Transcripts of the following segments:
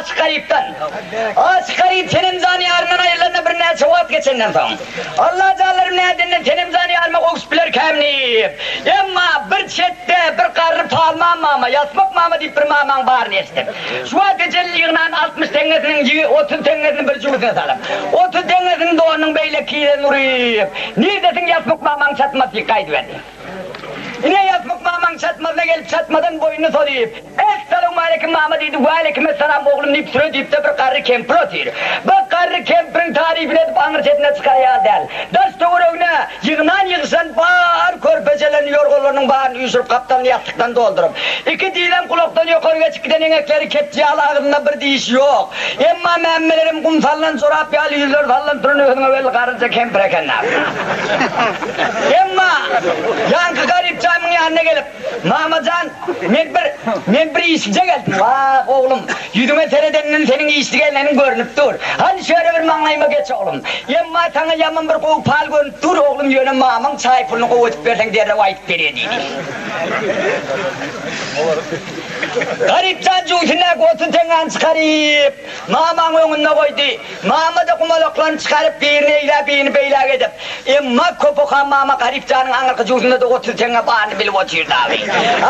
Aşyk Garypdan. Aşyk Garyp Senemjan ýaryndan aýrylanyna birnäçe wagt geçenden soň, Alla janlarym nädenden Senemjan ýaryma gowşup bilerkäm diýip, emma bir çetde bir garry Palman mama, Ýasmak mama diýip bir mamaň baryny eşidip, şu wagt ejelini ýygnan 60 teňňesiniň 30 teňňesini bir jübüsine salyp, 30 teňňesini donunyň beýleki kiýzesine uryp, Nirdesiň Ýasmak mamaň çatmasy diýip gaýdyberdi. Ine Ýasmyk mamaň çatmasyna gelip çatmadan boýnuny sozup, Essalawmaleýkim mama diýdi, Waleýkimessalam oglum diýip süre düýpde bir garry kempir otyr. Bu garry kempiriň tarypyny edip aňry çetine çykar ýaly däl. Daş töweregine ýygnan ýygşan bar körpejelerini ýorganlarynyň baryny üýşürip gapdalyny ýassykdan dolduryp, iki dizem gulakdan ýokary geçip giden eňekleri kepje ýaly agzynda bir diş ýok. Emma mämmelerem gum salnan jorap ýaly ýüzleri sallanyp duran özüňe belli garryja kempir eken-dä. Emma ýaňky Garypjanyň ýanyna gelip, Mama jan, men bir, men bir işlije geldim. Wah, oglum, ýüzüňe seredenden seniň işli gelneniň görnüp dur. Hany şu ýere bir maňlaýyma geç, oglum. Emma saňa ýaman bir gowy pal görnüp dur, oglum, ýöne mamaň çaý puluny gowy edip berseň derrew aýdyp berýä diýdi. Garypjan jübüsindäki 30 teňňäni çykaryp, mamaň öňünde goýdy. Mama-da gumalaklaryny çykaryp, birini eýlä, birini beýläk edip, emma köp okan mama Garypjanyň aňyrky jübüsinde-de 30 teňňe baryny bilip otyrdy abi.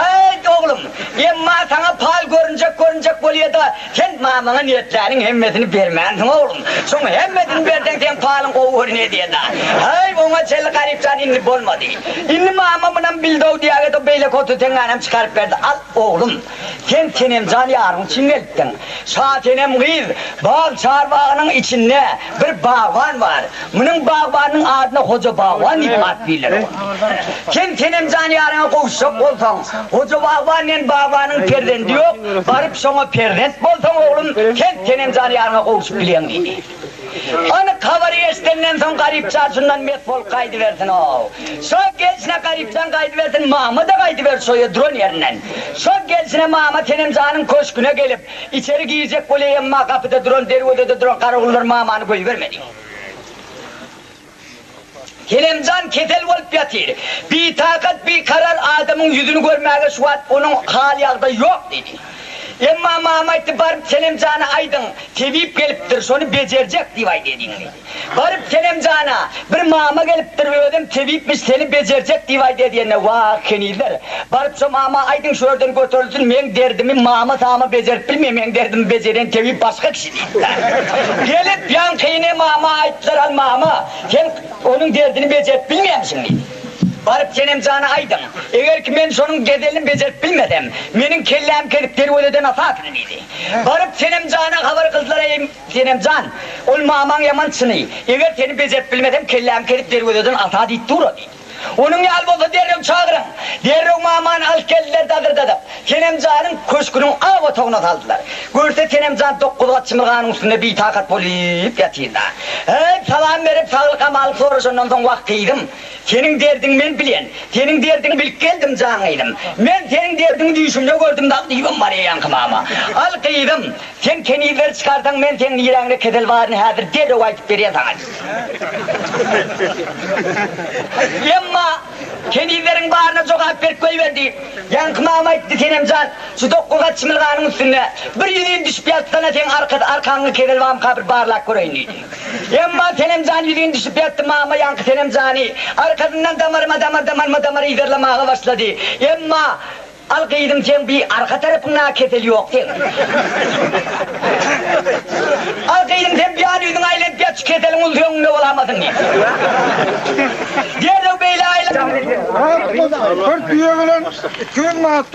Aý, oglum, emma saňa pal görünjek-görünjek bolýa-da, sen mamaňa niýetläniň hemmesini bermänsiň, oglum. Şoň hemmesini berseň, seň palyň gowy görünýä diýen-dä. Aý, oňa çenli Garypjan indi bolmady. Indi mama munam bildi-ow diýäge-de beýleki 30 teňňänem çykaryp berdi. Al, oglum. Sen Senemjan ýaryň üçin gelipdiň. Şasenem gyz, bag çarbagynyň içinde bir bagban bar. Munuň bagbanynyň adyna Hoja bagban diýip at berler. Sen Senemjan ýaryňa gowuşjak bolsaň, Hoja bagban diýen bagbanyň perzendi ýok, baryp şoňa perzent bolsaň oglum, sen Senemjan ýaryňa gowşup bileň diýdi. Anyk habary eşidenden soň Garypjan şundan mes bolup gaýdybersin-ow. Şo gelşine Garypjan gaýdybersin, mama-da gaýdyberdi şo ýer duran ýerinden. Şo gelşine mama Senemjanyň köşgüne gelip, içeri girjek bolýa, emma gapyda duran, derwezede duran garawullar mamany goýbermedi. Senemjan kesel bolup ýatyr. Bitakat, bikarar adamyň ýüzüni görmäge şu wagt onuň hal-ýagdaýy ýok diýdi. Emma mama aýtdy, baryp Senemjana aýdyň, tebip gelipdir, şony bejerjek diýip aýt ediň diýdi. Baryp Senemjana, bir mama gelipdir, özem tebipmiş, seni bejerjek diýip aýt diýende, wah, kenizler, baryp şo mama aýdyň, şu ýerden göterilsin, meň derdimi mama-sama bejerip bilmeýär, meň derdimi bejerýän tebip başga kişi diýipdir. Gelip ýaňkyny mama aýtdylar, al mama, Sen onuň derdini bejerip bilmeýärmişiň diýdi. Baryp Senemjana aýdyň, eger ki men şonuň gezelini bejerip bilmesem, meniň kellämi kesip derwezeden asasyn diýdi. Baryp Senemjana habar kyldylar, Eý, Senemjan, ol mamaň ýaman çyny, eger seni bejerip bilmesem, kellämi kesip derwezeden asa diýip dur-a diýdi. Onuň ýaly bolsa derrew çagyryň. Derrew mamany alyp geldiler dazyrdadyp. Senemjanyň köşgüniň ak otagyna saldylar. Görse Senemjan dokuzgat çymyrganyň üstünde bitakat bolyp ýatyrda. Äý, salam berip, saglyk-amanlyk soraşandan soň, Wah, gyzym, seniň derdiňi men bilýän. Seniň derdiňi bilip geldim, jan gyzym. Men seniň derdiňi düýşümde gördüm dagy diýibem barýa ýaňky mama. Al, gyzym, sen kenizleri çykarsaň, men seň niräňde kesel baryny häzir derrew aýdyp berýän saňa diýdi. Emma kenizleriň baryna jogap berip goýberdi. Ýaňky mama aýtdy, Senemjan, şu dokuzgat çymylganyň üstünde bir ýüzin düşüp ýatsana, seň arka arkaňy kesel barmyka bir barlap göreýin diýdi. Emma Senemjan ýüzin düşüp ýatdy, mama ýaňky Senemjany arkasyndan damarma-damar, damarma-damar yzarlamaga başlady. Emma Al gyzym seň bi arka tarapyňda kesel ýok seň. Al gyzym sen bi ýan ýüzüňe aýlanyp ýat şu keseliň ulusy öňüňde bolamasyn diýip. Derrew beýle aýlan. Bir düýe bilen 200 manat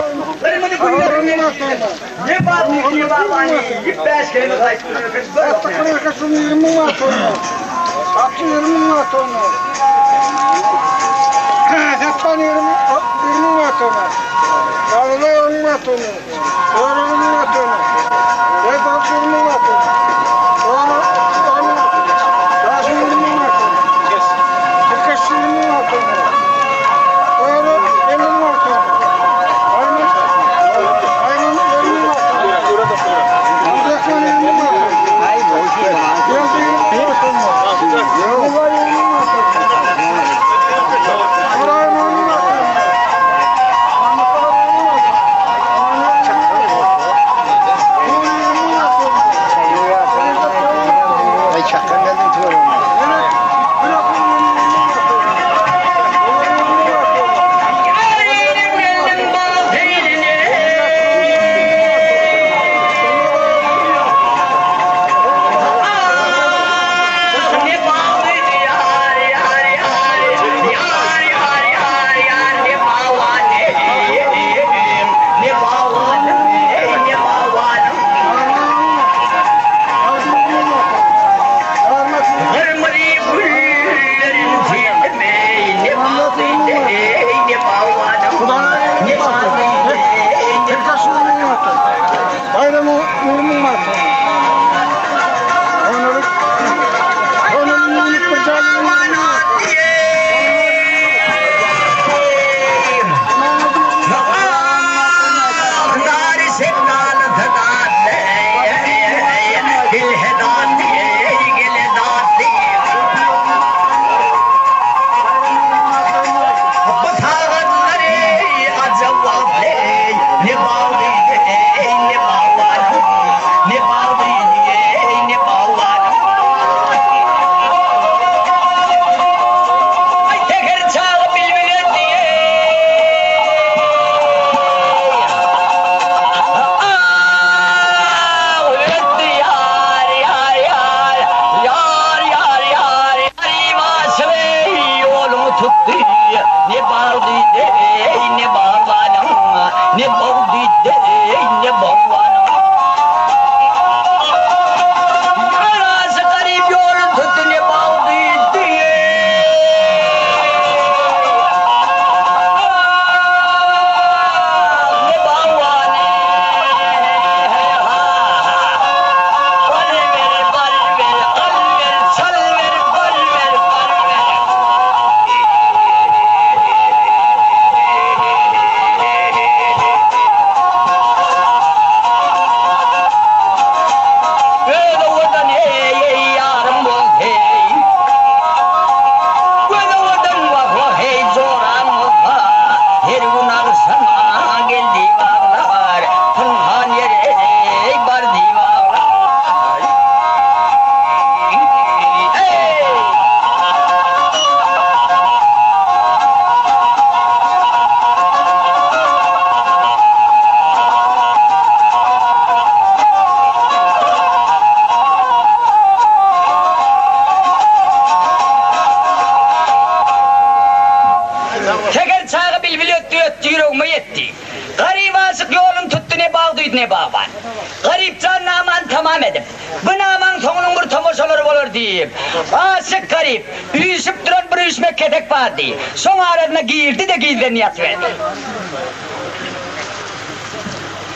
tamam edip, Bu namaň soňunyň bir tomaşalary bolar diýip, Aşyk Garyp, üýşüp duran bir üýşmek kesek bardy. Şoň arasyna girdi-de gizlendi ýatyberdi.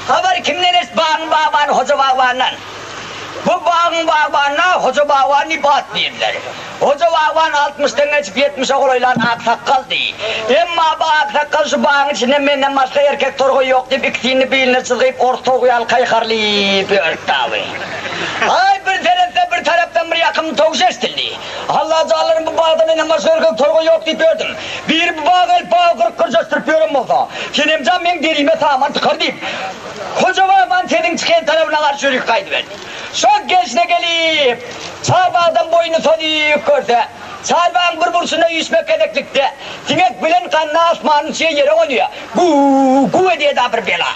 Habar kimden eşit bagyň bagbany Hoja bagbandan. Bu bagyň bagbanyna Hoja bagban diýip at berdiler. Hoja bagban altmyşdan geçip ýetmişe golaýlan aksakgaldy. Emma bu aksakgal şu bagyň içinde menden başga erkek torgaý ýok diýip ikisini biline çyzgyp ors towugy ýaly kaýkarlyp ýörüpdi awy. Aý bir seretse bir tarapdan bir ýakymly towuş eşidildi. Allajanlarym bu bagda menden başga erkek torgaý ýok diýip ýördüm. Biri bu baga gelip bagy gyryk gyrjaşdyryp ýören bolsa, Senemjan meň derime saman tykar diýip, Hoja bagban sesiň çykan tarapyna garşy ýörüp gaýdyberdi. Şol gelşine gelip, çarbagdan boýnuny sozup görse, çarbagyň bir burçunda üýşmek gezeklikde, siňek bilen ganna asmanyň çygy ýere gonýar. Gu-gu edýär-dä bir bela.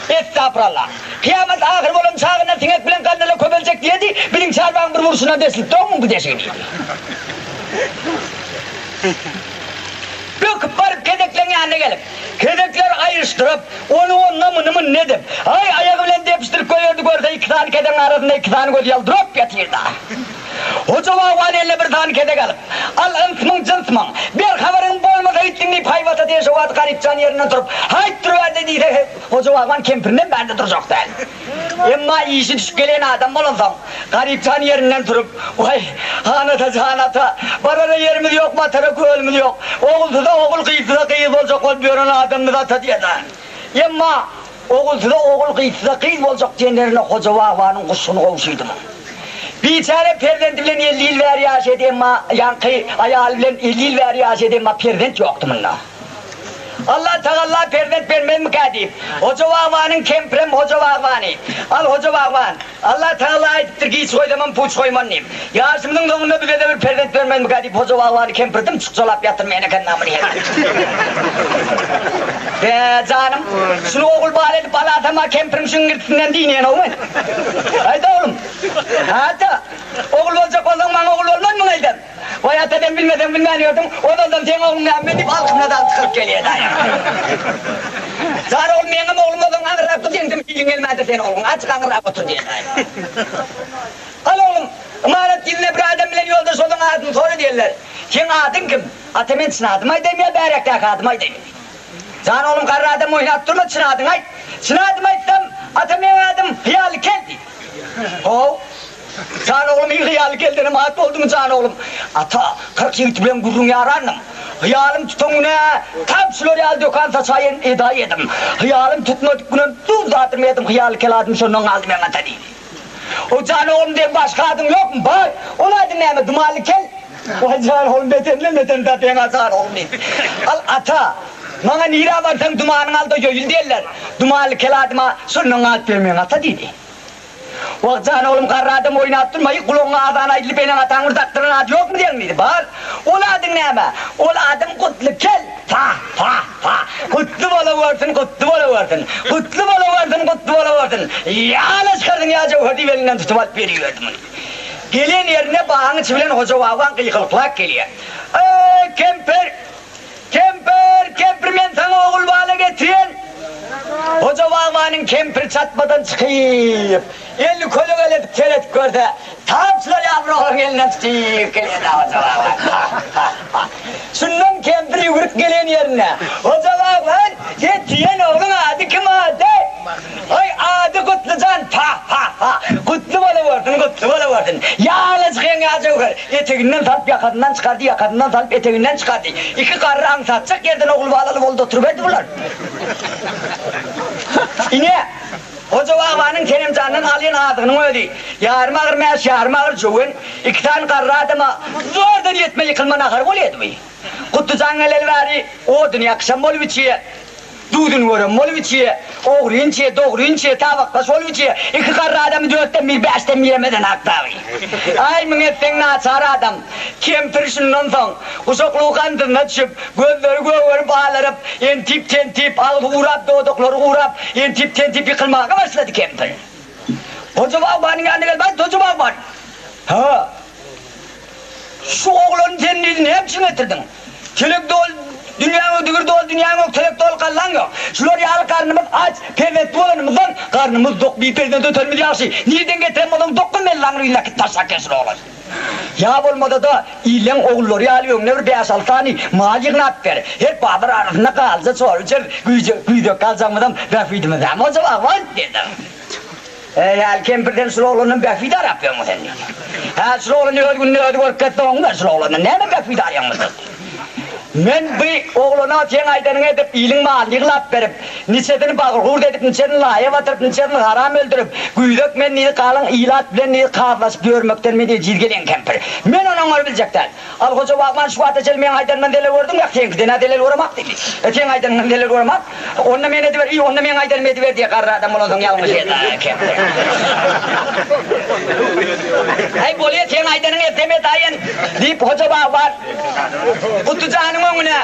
Estagfurallah. Kyýamat ahyr bolan çagynda siňek bilen gannalar köpeljek diýedi, biziň çarbagyň bir burçundan deşilip dogmuň bu deşigi diýdi. Böküp baryp kezekleň ýanyna gelip, kezekleri aýryşdyryp, ony onda, muny munda edip, aý, aýagy bilen depişdirip goýberdi, görse iki sany kezegiň arasynda iki sany gözi ýaldyrap ýatyr-da. Hoja bagban eline bir sany kezek alyp, Al, ynsmyň, jynsmyň, ber habaryň bolmasa gitdiň diýip haýbat atýan şo wagt Garypjan ýerinden turup, Haýt duruber-de diýse, Hoja bagban kempirinden bärde durjak däl. Emma işi düşüp gelen adam bolansoň, Garypjan ýerinden turup, Waý, han ata, jan ata, barara ýerimiz ýok, batara kölümiz ýok. Ogulsyza ogul, gyzsyza gyz boljak bolup ýören adamyz ata diýen-ä. Emma Ogulsyza ogul, gyzsyza gyz boljak diýenlerinde Hoja bagbanyň guşuny gowşudy muň. Biçäre perzendi bilen 50 ýyl bäri ýaşaýdy, emma ýaňky aýaly bilen 50 ýyl bäri ýaşaýdy, emma perzent ýokdy munda. Allah tagalla perzent bermezmikä diýip, Hoja bagbanyň kempirem Hoja bagbany, Al, Hoja bagban, Allah tagalla aýdypdyr, giç goýsamam, puç goýman diýip. Ýaşymyzyň soňunda bize-de bir perzent bermezmikä diýip, Hoja bagbany kempir dym çukjalap ýatyrmaýan eken namyny her gün. Be, janym, şuny ogul bala edip alasam-a kempiriň şiňňirdisinden diýneýän-ow men. Aýt, oglum. Ata, ogul boljak bolsaň, maňa ogul bolmazmyň eýsem? Waý ata sen bilmeseň bilmän ýördüň, ozaldan seň ogluň näme diýip alkymyna dagy tykylyp gelýär daýy. Jan oglum meňem oglum bolsaň aňyrrak dur seňkem hiliň gelmändir sen ogluň açyk aňyrrak otur diýýär daýy. Al oglum, ymarat ýüzüne bir adam bilen ýoldaş bolsaň adyny sora diýerler. Seň adyň kim? Ata men çyn adymy aýdaýmy ýa bärekdäki adymy aýdaýmy? Jan oglum garry adam oýnap durma çyn adyňy aýt. Çyn adymy aýtsam, ata meň adym Hyýaly kel diý. How. Jan oglum iň hyýaly keldenem at boldumy jan oglum? Ata, 40 ýigit bilen gürrüň ýarandym. Hyýalym tutan güne tap şular ýaly dökan saçaýyn edaýedym. Hyýalym tutmadyk günem duz dadyrma edim hyýaly kel adym şondan galdy meň ata diýdi. O jan oglum deň başga adyň ýokmy? Bar. Ol adyň näme? Dumanly kel? Waý jan oglum beterinden beterini tapýaň-a jan oglum diýdi. Al ata, maňa nirä barsaň dumanyň alda ýoýul diýerler. Dumanly kel adyma şondan galyp ýör meň ata diýdi. Wah, jan oglum, garry adam oýnap durma, hiý, gulagyňa azan aýdylyp, eneň-ataň bir dakdyran ady ýokmy diýeň diýdi. Bar. Ol adyň näme? Ol adym Gutly kel! Pa! Pa! Pa! Gutly bolawersin, gutly bolawersin! Gutly bolawersin, gutly bolawersin! Ýala çykardyň ýa jöwher diýip elinden tutup alyp beriberdi muny. Gelen ýerine bagyň içi bilen Hoja bagban gykylyklap gelýär. Eý, kempir! Kempir, kempir men saňa ogul bala getirýän. Hoja bagbanyň kempiri çatmadan çykyp, elini kölegeledip seredip görse, tamçylar ýaly bir oglan elinden tutyp gelýär-dä Hoja bagban. Ha-ha-ha. Şundan kempir ýüwrüp gelen ýerinde, Hoja bagban, getirýän ogluň ady kim ady? Aý, ady Gutlyjan, pa-ha-ha! Gutly bolawersin, gutly bolawersin! Ýalajyk ýa jöwher! Eteginden salyp ýakasyndan çykardy, ýakasyndan salyp eteginden çykardy. Iki garry aňsatjak ýerden ogul-balaly boldy oturyberdi bular. Ine, Hoja babanyň Senemjandan alýan azygynyň özi, ýarym agyr mäş, ýarym agyr jöwen, iki sany garry adama zordan ýetme ýykylma nahar bolýady bu. Gutlyjan geleli bäri oduny ýakyşam bolup içýä. Duzuny gören bolup içýä, ogryn içýä, dogryn içýä, tabakdaş bolup içýä. Iki garry adamy dörtden bir, bäşden birem edenak dagy. Aý, muňa etseň naçar adam. Kempir şundan soň, guşaklygy gandyryna düşüp, gözleri gögerip, alaryp, entip-tentip, agzy gurap, dodaklary gurap, entip-tentip ýykylmaga başlady kempir. Hoja bagbanyň ýanyna gelip, Aý, Hoja bagban! Ha! Şu oglany sen näme üçin getirdiň? Telek dol. Dünýäň digir doly, dünýäň ök telek doly gallaň ýok. Şular ýaly garnymyz aç, perzentli bolanymyzdan garnymyz dok, biperzent ötenimiz ýagşy. Nirden getiren bolsaň dokuz mellaň ýüzüne äkit taşlap gel şul oglan. Ýa bolmasa-da illeň ogullary ýaly öňüne bir bäş-alty sany mal ýygnap ber. Her bazar arasynda galja çorba içeris, güýje, güýzekki aljagymyzam bähbidimiz dämi hoja bagban? diýdi. Eý, häli kempirden şul oglandan bähbit arap ýörmüň sen diýdi. Hä, şul oglany öz gününi özi görüp getse oňmy, şul oglandan näme bähbit arýaňmy sen? Men bu oglana seň aýdanyňy edip, iliň malyny ýyglap berip, niçesini bagyr-gurt edip, niçesini laýa batyryp, niçesini haram öldürip, güýzek men diýdi, galyň ilat bilen diýdi, kazlaşyp ýörmekden men ejiz gelen kempir. Men ony oňaryp biljek däl. Al hoja bagban şu wagta çenli meň aýdanymdan zelel gördüňmi ýa seňkiden-ä zelel göremak diýdi. E seň aýdanyňdan zelel göremak. Onda men ediber, i onda meň aýdanymy ediber diýýär garry adam bolansoň ýalňyş edä kempir. Äý bolýa seň aýdanyňy etsem edaýyn diýip hoja bagban Gutujanyň öňüne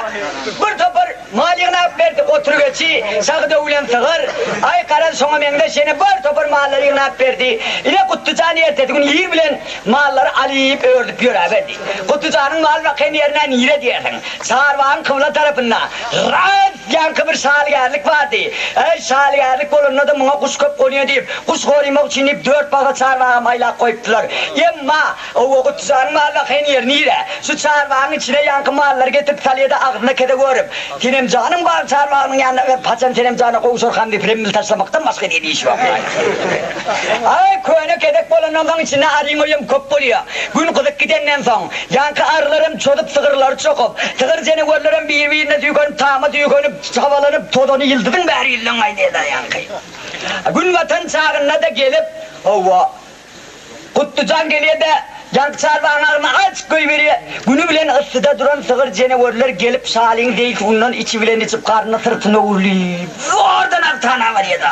bir topar mal ýygnap berdi, gotur geçi, sagy döwülen sygyr, aý garaz şoňa meňzeş ýene bir topar mallary ýygnap berdi. Ine Guttujan ertesi gün ir bilen Mallary alyp, ördüp ýöräberdi. Gutujanyň mal bakan ýerine nire diýersiň? Çarbagyň kybla tarapynda ras ýaňky bir şalygärlik bardy. Äý, şalygärlik bolanda-da muňa guş köp gonýa diýip, guş gorymak üçin diýip, dört baga çarbagam aýlap goýupdylar. Emma, hawa, Gutujanyň mal bakan ýeri nire? Şu çarbagyň içine ýaňky mallary getirip salýa-da agzyna kese görüp, Senem janyň bar çarbagynyň ýanyna berip haçan Senem jana gowşarkam diýip remmil taşlamakdan başga edýän işi ýok. Aý köne gezek bolandan soň içinde aryň öýem köp bolýa. Gün gyzyp gidenden soň, ýaňky arylaram çozup sygyrlary çokup, sygyr jenewerlerem bir-birine süýkenip tama süýkenip çabalanyp tozany ýyldyzyň bäri ýüzünden gaýdýada ýaňky. Gün batan çagynda-da gelip, hawa, Gutlujan gelýä-de, ýaňky çarbagyň agzyny açyp goýberýä. Güni bilen yssyda duran sygyr jenewerler gelip şalyň zeýtundan içi bilen içip garny syrtyna öwrülip, zordan agtana barýa-da.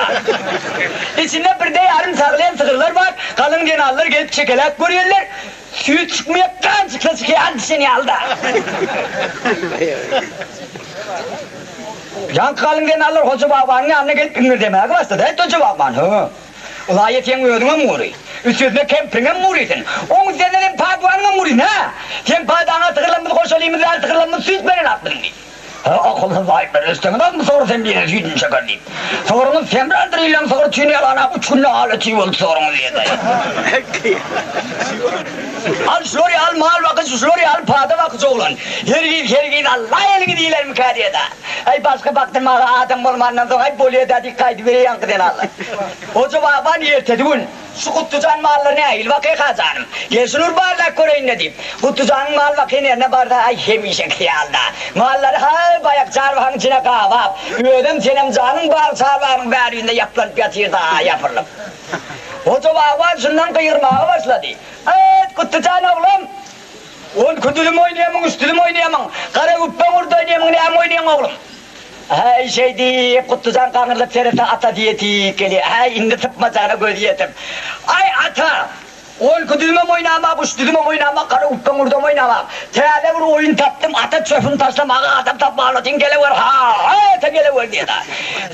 Içinde birde ýarym saglaýan sygyrlar bar, galyň zenanlar gelip çekeläp görýärler, süýt çykmaýa, gan çyksa çykýa, ant içen ýaly-da. Ýaňky galyň zenanlar Hoja babanyň ýanyna gelip iňirdemäge başlady, Äý, Hoja baban, hö! Ylaýa seň özüňem gury. Üstesine kempriňem gury sen. Oň üstesine seň padwanyňam gury. Nä? Seň padaňa sygyrlarymyzy goşalymyz bäri sygyrlarymyz süýt berenok biziň diýip. Hä, akylsyz aýyplar eşdeňiz azmy sygry sen birine süýdüni çeker diýip. Sygryňyz semrändir illeň sygyr tüýüni ýalanak üç günde haly tüý boldy sygryňyz diýdi. Al şular ýaly mal bakyjy şular ýaly pada bakyjy oglan. Hergiz hergiz Alla eliňi diýlermikä diýdi. Aý başga bakdyrmaga adam bolmandan soň aý bolýada diýip gaýdybereý ýaňky zenanlar. Hoja bagban ertesi gün, Şu Gutlujan mallary nähili bakyka janym? Gel şuny bir barlap göreýin-le diýip, Gutlujanyň mal bakýan ýerine barsa, aý hemişeki ýaly-da. Mallary ha baýak çarbagyň içine gabap, özem Senem janyň bag çarbagynyň bäri ýüzünde ýaplanyp ýatyrdy-a ýapyrylyp. Hoja bagban şundan gygyrmaga başlady. Aýt, Gutlujan oglum! Onki düzüm oýnaýamyň, üç düzüm oýnaýamyň, gara güpbe gurdy oýnaýamyň, näme oýnaýaň oglum? Häý, şeý diýip, Gutlujan gaňrylyp seretse, atasy ýetip gelýär. Häý, indi sypmajagyna gözi ýetip. Aý, ata! Onki düzümem oýnamak, üç düzümem oýnamak, gara güpbe gurdam oýnamak. Täze bir oýun tapdym, ata çöpüni taşlamaga adam tapman otyryn, gelewer, ha-ha, ata gelewer diýdi.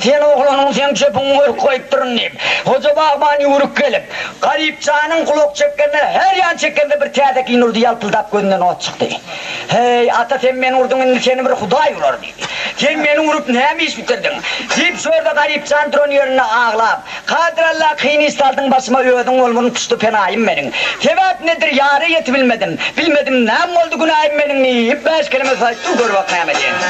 Sen oglanyň, seň çöpüňi örüp goýupdyryn diýip, Hoja bagban ýüwrük gelip, Garypjanyň gulak çekgende, her ýan çekgende bir täze gyn urdy, ýalpyldap gözünden ot çykdy. Heý, ata sen meni urduň, indi seni bir Hudaý urar diýdi. Sen meni urup näme iş bitirdiň? Diýip, şu ýerde Garypjan duran ýerinde aglap, Kadyr Alla kyn iş saldyň başyma, özüň bolgun puşty penaýym meniň. Sebäp nedir, ýara ýetibilmedim. Bilmedim, näme boldy günäýim meniň diýip, bäş keleme söz aýtdy, gör bak näme diýenini.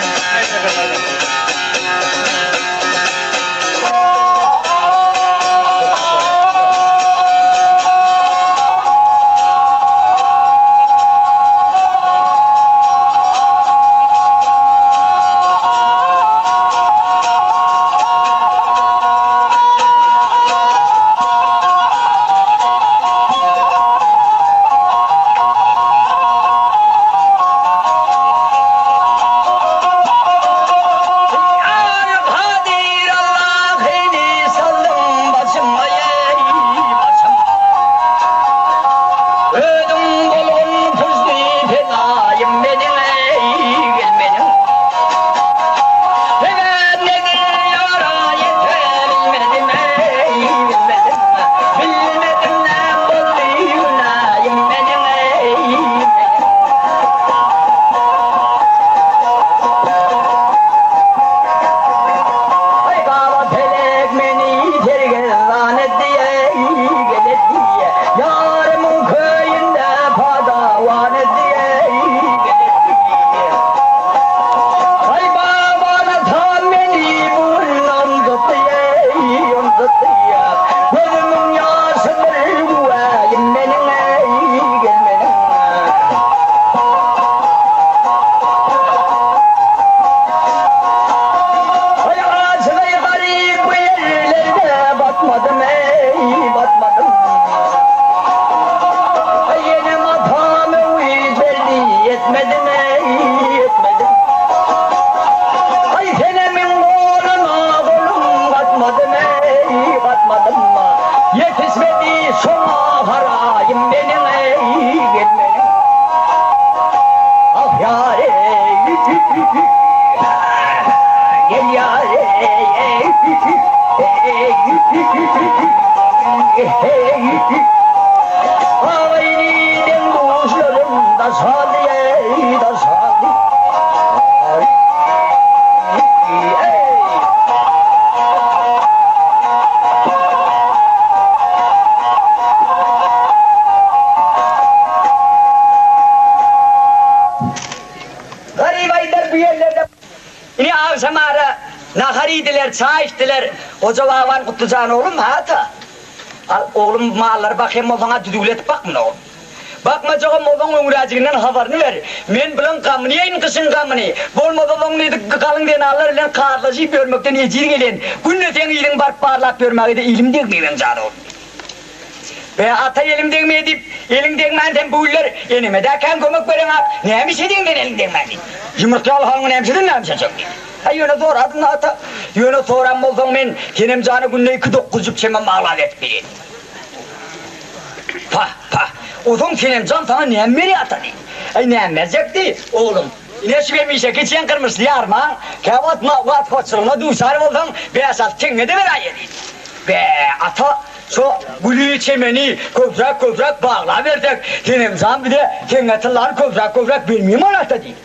batmadym. Enem atam öwüt berdi, etmedim eý, etmedim. Aý senemiň goluna golum gatmadym eý, gatmadym. Ýetişmedi şoňa haraýym meniň eý, gelmeniň. Ah ýar eý, gel ýar eý, Agaýny deň-duşlarym daşady eý, daşady. Garyp aýdar bu ýerlerde. Ine agşam ara nahar iýdiler, çaý içdiler. Goja baban Gutlyjan oglum, ata. Al, oglum, mallary bakýan bolsaň-a düzüwletip bak muny, oglum. Bakmajagam bolsaň öňräjiginden habaryny ber. Men bulaň gamyny iýeýin, gyşyň gamyny. Bolmasa soň diýdi, galyň zenanlar bilen kazlaşyp ýörmekden ejir gelýän. Günde seň yzyňy baryp barlap ýörmäge-de elim degmeý meň jan oglum. Be, ata elim degmeý diýip, eliň degmän sen bu günler eneme-dä kän kömek bereňak, näme iş edýäň sen eliň degmän diýip. Ýumurtga ýaly halyňy näme üçin näme üçin diýip. Äý, ýöne soradym-da ata. Ýöne soran bolsaň men Senem jana günde iki dokuzjyk çemen baglap edip bereýin. Pah, pah, ozaň Senem jan saňa näme berýär ata diýip. Äý, näme berjek diý, oglum. Ine şu hemişeki içen gyrmyşly ýarmaň, käwagt wagt hoçlugyna duçar bolsaň, bäş-alty teňňe-de beräýer diýdi. Be, ata, şo güli, çemeni köpräk-köpräk baglabersek, Senem jan bize teňňe-tyllany köpräk-köpräk bermeými ol ata diýdi.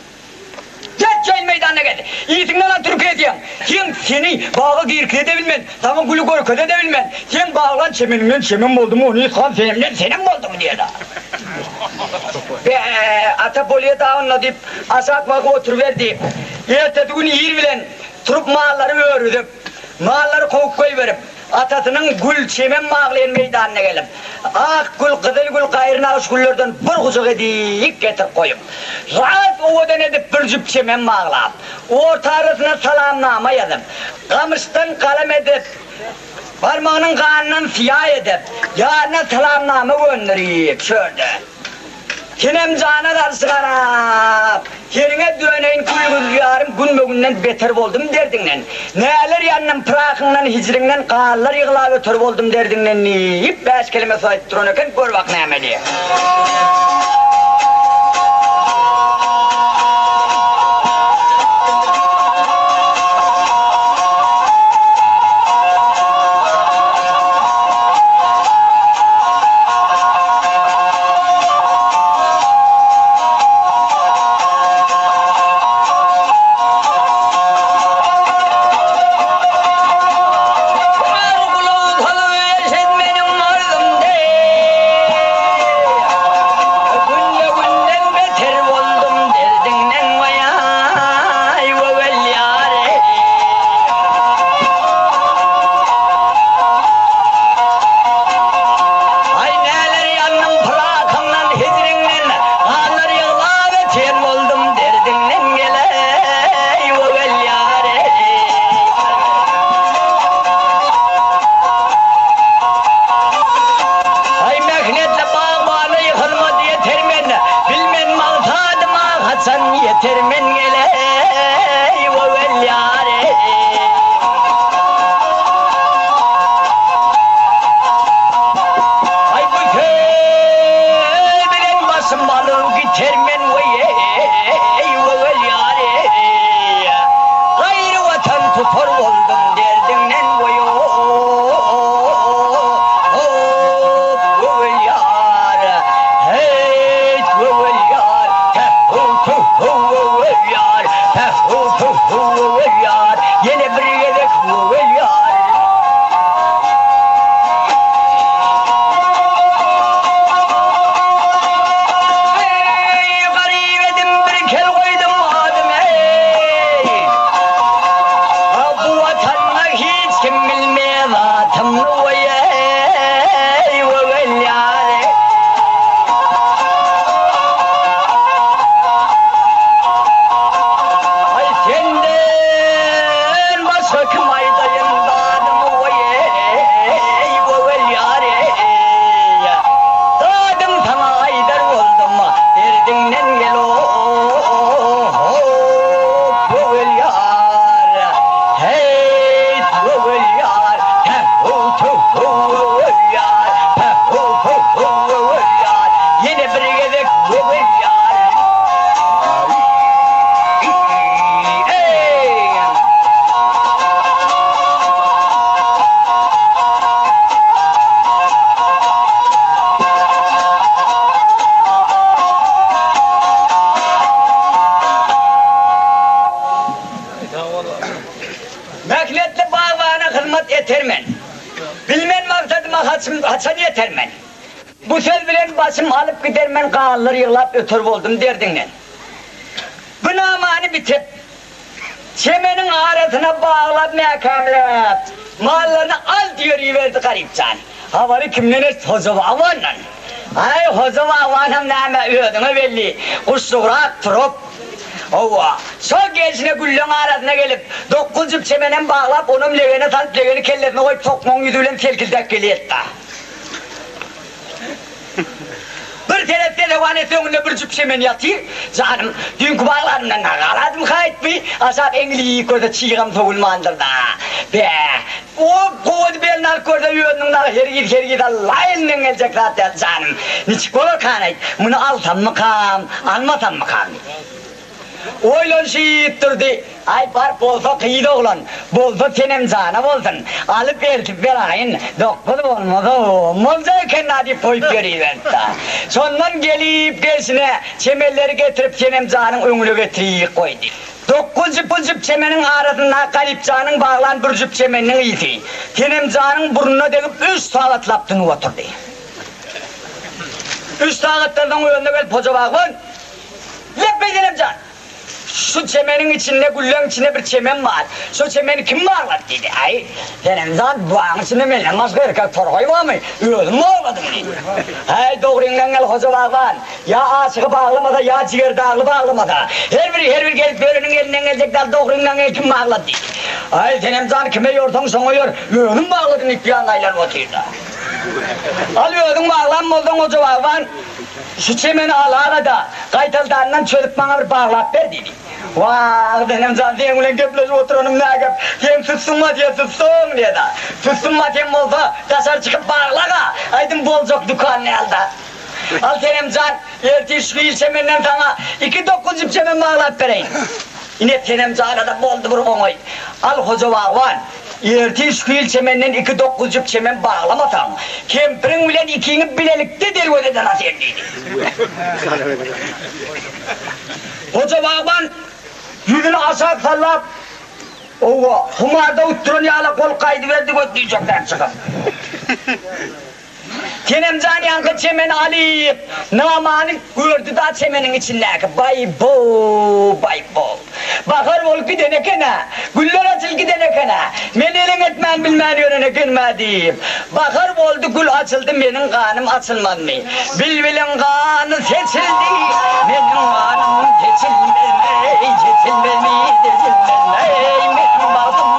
Jet çöl meýdanyna gel. Yzyňdan al türki edýäň. Seň seni baga girkize-de bilmen, saňa güli görkeze-de bilmen. Seň baglan çemeniňden çemen boldumy, ony ysgan senemden senem boldumy diýer. Be, ata bolýa dagynda diýip, aşak bakyp oturyberdi. Ertesi gün ir bilen turup mallary örüzip, mallary kowup goýberip, atasynyň gül, çemen baglaýan meýdanyna gelip, ak gül, gyzyl gül, gaýry nagyş güllerden bir gujak edip getirip goýup, zat owadan edip bir jüp çemen baglap, orta arasyna salamnama ýazyp, gamyşdan galam edip, Barmagynyň ganyndan syýa edip, ýaryna salamnama gönderip, çölde. Senem jana garşy garap, Seriňe döneýin kül ýarym günbe-günden beter boldum derdiňden. Näler ýandym pyrakyňdan, hijriňden, ganlar ýyglap öter boldum derdiňden diýip, bäş keleme söz aýdyp duran eken, gör bak näme diýýär. Bar gulak salyp eşit meniň arzym deý. haçym haçan ýeter men? Bu söz bilen başym alyp gider men Ganlar ýyglap öter boldum derdiňden. Bu namany bitip, çemeniň arasyna baglap mäkämläp, mallaryny al diýer iberdi Garypjan. Habary kimden eşit Hoja bagbandan. Aý, Hoja bagbanam näme, özüňe belli, guşlugrak turup, Hawa, şol gelşine gülleň arasyna gelip, dokguzjyk çemenem baglap, onam legene salyp, legeni kellesine goýup, tokmagyň ýüzi bilen selkildäp gelýärdi. Bir seretse Lewanesi öňünde bir jüp çemen ýatyr. Janym, düýnki baglanymdan nagaladym haýtmy? Aşak eňilip görse çygam sowulmandyr-da. Bä, o gowudy belini alyp görse özüniň dagy hergiz-hergiz Alla elinden geljek zat däl, janym. Niçik bolarkan-aýt, muny alsammykam, almasammykam diýdi. Oýlanyşyp durdy. Aý, bar, bolsa gyz oglan, bolsa senem jana bolsun, alyp eltip beraýyn, dokguz bolmasa on boljak eken-dä diýip goýup ýöriberdi-dä. Şondan gelip gelşine çemenleri getirip Senem janyň öňüne getirip goýdy. Dokguz jüp çemeniň arasynda Garypjanyň baglan bir jüp çemeniniň ysy Senem janyň burnuna degip üç sagatlap dynyp oturdy. Üç sagatdan soň özüne gelip Hoja bagban, Lepbeý Senem jan! Şu çemeniň içinde, gülleň içinde bir çemen bar. Şo çemeni kim baglady? diýdi. Aý, Senem jan, bagyň içinde menden başga erkek torgaý barmy? Özüm bagladym diýdi. Häý, dogryňdan gel, Hoja bagban! Ýa aşygy baglamasa, ýa jigerdagly baglamasa. Her biri her bir gelip ýöreniň elinden geljek däl, dogryňdan gel, kim baglady? diýdi. Aý, Senem jan, kime ýorsaň, şoňa ýor, özüm bagladym diýip, ýanyna aýlanyp otyrdy. Al, özüň baglan bolsaň, Hoja bagban! Şu çemeni alaga-da, gaýtaldandan çözüp maňa bir baglap ber, diýdi. Wah, Senem jan, seň bilen gepleşip oturanym nä gep? Seň süssüň batýa, süssüň, diýdi. Süssüm batýan bolsa, daşary çykyp baglaga, aýdym boljak dükan däl-de. Al, Senem jan, ertir şu hil çemenden saňa iki dokuzjyk çemen baglap bereýin. Ine, Senem jana-da boldy bir oňaý. Al, Hoja bagban, Ertir şu hil çemenden iki dokuzjyk çemen baglamasaň, kempiriň bilen ikiňi bilelikde derwezeden asýan diýdi. Hoja bagban ýüzüni aşak sallap, Owa, humarda utduran ýaly gol gaýdyberdi göt diýjekden çykyp. Senemjan ýaňky çemeni alyp, namany gördi-da çemeniň içindäki, Baý-bow, baý-bow. Bahar bolup giden eken-ä, güller açylyp giden eken-ä. Men elin etmän bilmän ýören ekenim-ä diýip, Bahar boldy, gül açyldy, meniň ganym açylmazmy? Bilbiliň gany seçildi, meniň ganym seçilmezmi, seçilmezmi, seçilmezmi, meniň bagtym.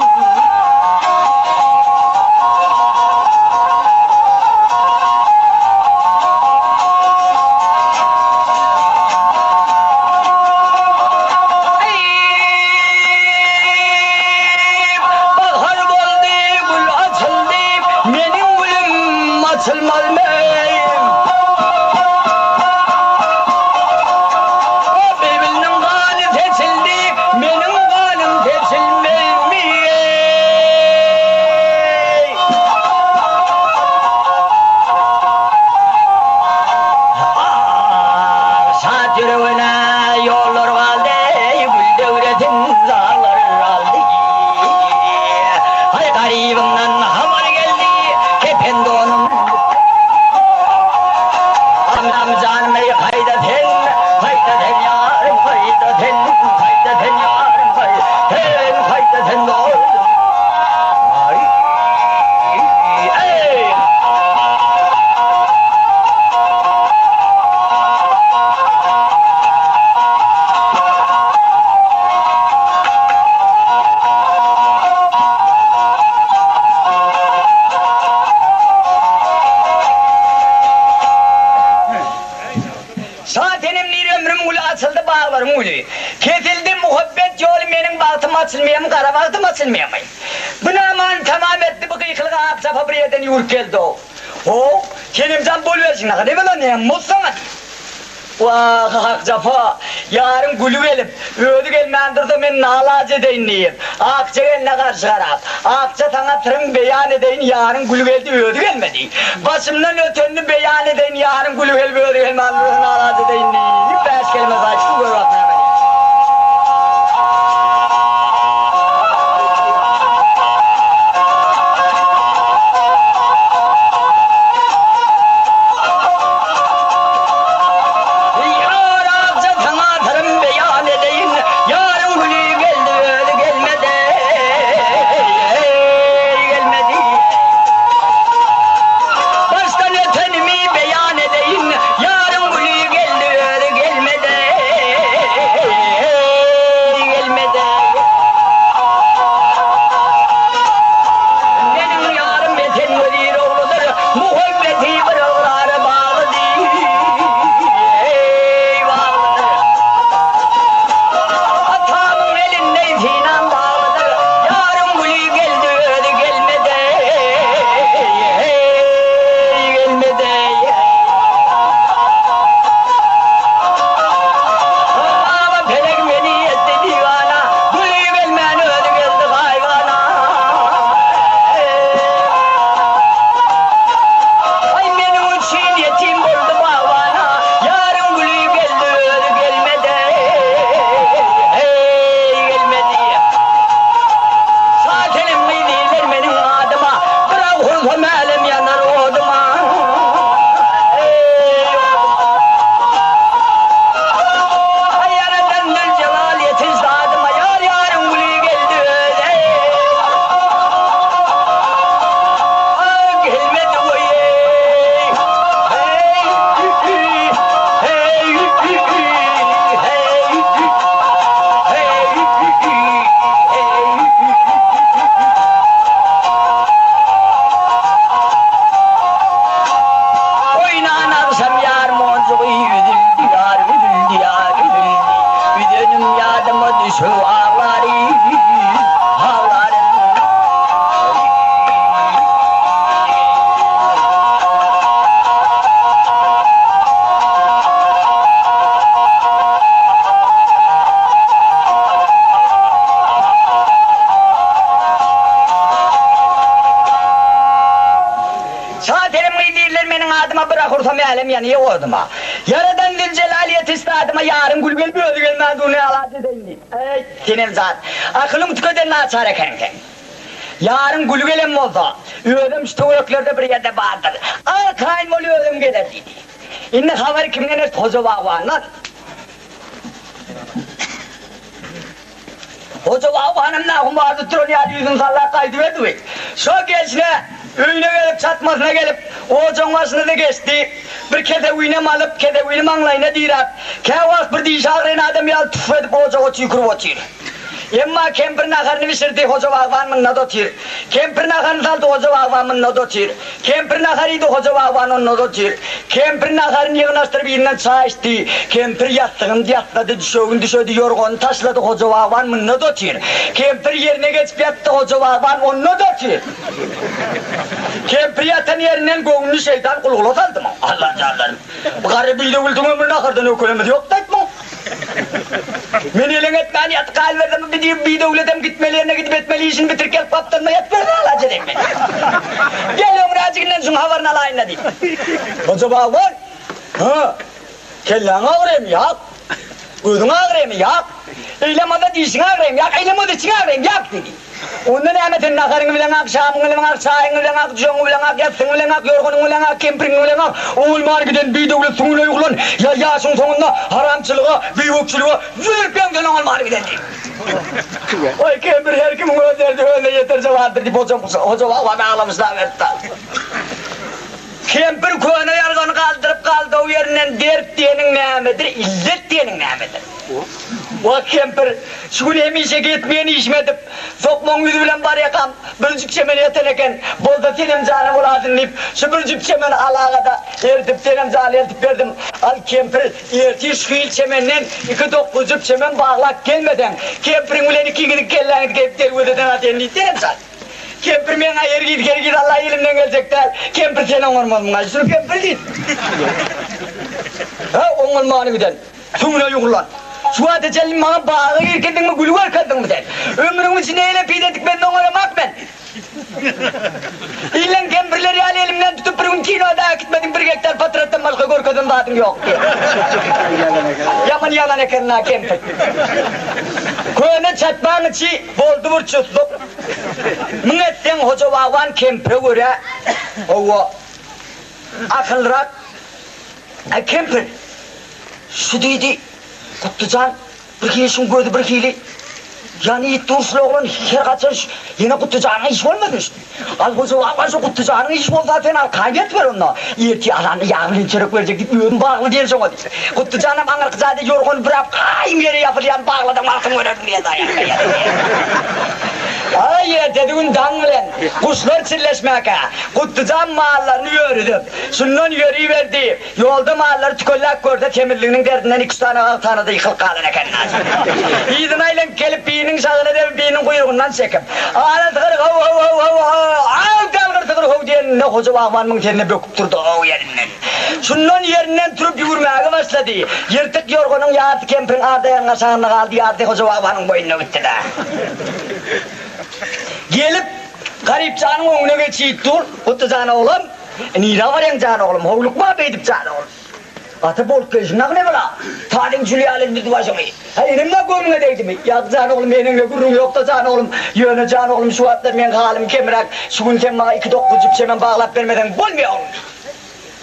Bahar boldy, gül açyldy, meniň gülüm açylmazmy? Bilbilniň gany seçildi, meniň ganym seçilmezmi? Ah, şat ýüregine ýollar galdy, gül döwretin zaglar aldy. Haý, garybyňdan habar geldi, kepen donum. Anam janym eý haýda sen, haýda sen ýarym, haýda sen, haýda sen ýarym, haý, sen, haýda sen dostum. Aý, eý. Şa senem nir ömrüm güli açyldy baglaryň güli. Kesildi muhabbet ýoly meniň bagtym açylmaýamy gara bagtym açylmaýamy. Bu namany tamam etdi bu gykylyga Akjapa bir ýerden ýüwrüp geldi-ow. How, Senemjan boluberşiň naha neme lan näme boldy saňa diýdi. Wah, Akjapa, ýaryň güli gelip, özi gelmän dursa men nalaç edeýin diýip, Akja gelne garşy garap, Akja saňa syryň beýan edeýin, ýaryň güli geldi, özi gelmedi. Başymdan ötenini beýan edeýin, ýaryň güli gelip, özi gelmän dursa nalaç edeýin diýip, bäş kelime aýtdy, gör bak näme diýýär. diýrler meniň adyma bir ah ursam älem ýanýa oduma. Ýaradan Züljelal ýetişdi adyma ýaryň gül gelip özi gelmän dur ne alaç edeýin diýip. Eý, senem zat, akylyň tükeden naçar ekeniň sen. Ýaryň güli gelen bolsa, özem şu töwereklerde bir ýerde bardyr. Arkaýyn bol özem geler diýdi. Indi habary kimden eşit Hoja bagbandan. Hoja bagbanam nahumardyp duran ýaly ýüzüni sallap gaýdyberdi we şo gelşine öýüne gelip çatmasyna gelip ojagyň başyna-da geçdi. Bir kesewinem alyp, kesewini maňlaýyna diräp, käwagt bir dişi agyrýan adam ýaly tüf edip ojaga tüýkürip otyr. Emma kempir naharyny bişirdi, Hoja bagban munda-da otyr. Kempir naharyny saldy, Hoja bagban munda-da otyr. Kempir nahar iýdi, Hoja bagban onda-da otyr. Kempir naharyny ýygnaşdyryp yzyndan çaý içdi. Kempir ýassygyny ýassady, düşegini düşedi, ýorganyny taşlady, Hoja bagban munda-da otyr. Kempir ýerine geçip ýatdy, Hoja bagban onda-da otyr. Kempir ýatan ýerinden göwnüni şeýtan gulgula saldy muň. Alla janlarym, bu garry bidöwletiň ömri nahardan ökülemez ýok-da muň. Men eleň etmän ýatyp galybersem bu bidöw bidöwletem gitmeli ýerine gidip etmeli işini bitirip gelip gapdalyma ýatyberse alaç edeýin men. Gel öňräjiginden şuň habaryny alaýyn-da diýip. Hoja bagban, Hä, kelläň agyrýamy, ýak? Gözüň agyrýamy, ýak? Eýlem bolsa dişiň agyrýamy, ýak? Eýlem bolsa içiň agyrýamy, ýak? diýdi. Onda näme sen naharyňy bileňak, şamyňy bileňak, çaýyňy bileňak, düşegiňi bileňak, ýassygyňy bileňak, ýorganyňy bileňak, kempiriňi bileňak, ogulman giden bidöwlet süňňüne ýuglan, ýa ýaşyň soňunda haramçylyga, biwökçülige ýüzürip ýöňsen oňalman giden diýip. Oý kempir her kimiň öz derdi özüne ýeterje bardyr diýip hojam hoja babam aglamyşlaberdi. Kempir köne ýorgany galdyryp galdaw ýerinden dert diýeniň nämedir, illet diýeniň nämedir? Wah kempir, şu gün hemişeki etmeýän işimi edip, sokmagyň ýüzi bilen barýakam, bir jüp çemen ýatan eken, bolsa senem jana bolarsyň diýip, şu bir jüp çemeni alaga-da eritip, senem jana eltip berdim. Al kempir, ertir şu hil çemenden iki dokuz jüp çemen baglap gelmeseň, kempiriň bilen ikiňiziň kelläňizi kesip derwezeden ataýyn diýdi senem jan. Kempir meňä hergiz hergiz Alla elimden geljek däl. Kempir sen oňarmazmyň aý şuny kempir diýip. Hä oňalmany giden. Süňňüne ýugrulan. Şu wagta çenli maňa baga girkezdiňmi güli görkezdiňmi sen. Ömrüňiň içinde eýle pide dikmezini oňaramak men. Illeň kempirleri ýaly elimden tutup bir gün kino-da äkitmediň bir gektar potratdan başga görkezen zadyň ýok diýip. Ýaman ýalan eken-la kempir. Köne çatmaň içi boldy bir çusluk. Müň etseň Hoja bagban kempire görä, hawa, akyllyrak. Aý, kempir, şu diýdi, Gutly jan, bir hili şuň gözi bir hili. Ýany iýip dur şul oglan her haçan şu, ýene Gutly janyň işi bolmasyn şu. Al Hoja bagban şu Gutly janyň işi bolsa sen arkaýyn ýatyber onda. Ertir alanda ýag bilen çörek berjek diýip özüm bagly diýen şoňa diýdi. Gutly janam aňyrky jaýda ýorgany bürap gaýym ýere ýapylýan bagladan wagtyň görerin diýen Aý ertesi gün daň bilen guşlar çilleşmäkä Gutly jan mallaryny ýörüdip, şundan ýöriberdi. Ýolda mallary tükelläp görse semizliginiň derdinden iki-üç sany agtana-da ýykylyp galan eken. Yzyna aýlanyp gelip biriniň şagyna degip biriniň guýrugyndan çekip, Ala sygyr how-how-how-how-how, al galgyr sygyr how diýeninde Hoja bagban muň sesine böküp turdy how ýerinden. Şundan ýerinden turup ýüwürmäge başlady. Ýyrtyk ýorganyň ýarysy kempiriň ardaýagynyň aşagynda galdy, ýarysy Hoja bagbanyň boýnuna gitdi-de. Gelip, Garypjanyň öňüne geçip dur, Gutly jan oglan, nirä barýaň jan oglum, howlukma beýdip jan oglum. Gaty bolup gelşiň dagy ne bela? Talyň jül ýaly indi başyňy. Häý, enem-ä göwnüňe degdimi? Ýa, jan oglum, eneňle gürrüň ýok-da, jan oglum. Ýöne, jan oglum, şu wagtlar meň halym kemräk. Şu gün sen maňa iki dokuz jüp çemen baglap bermeseň bolmaýar, oglum.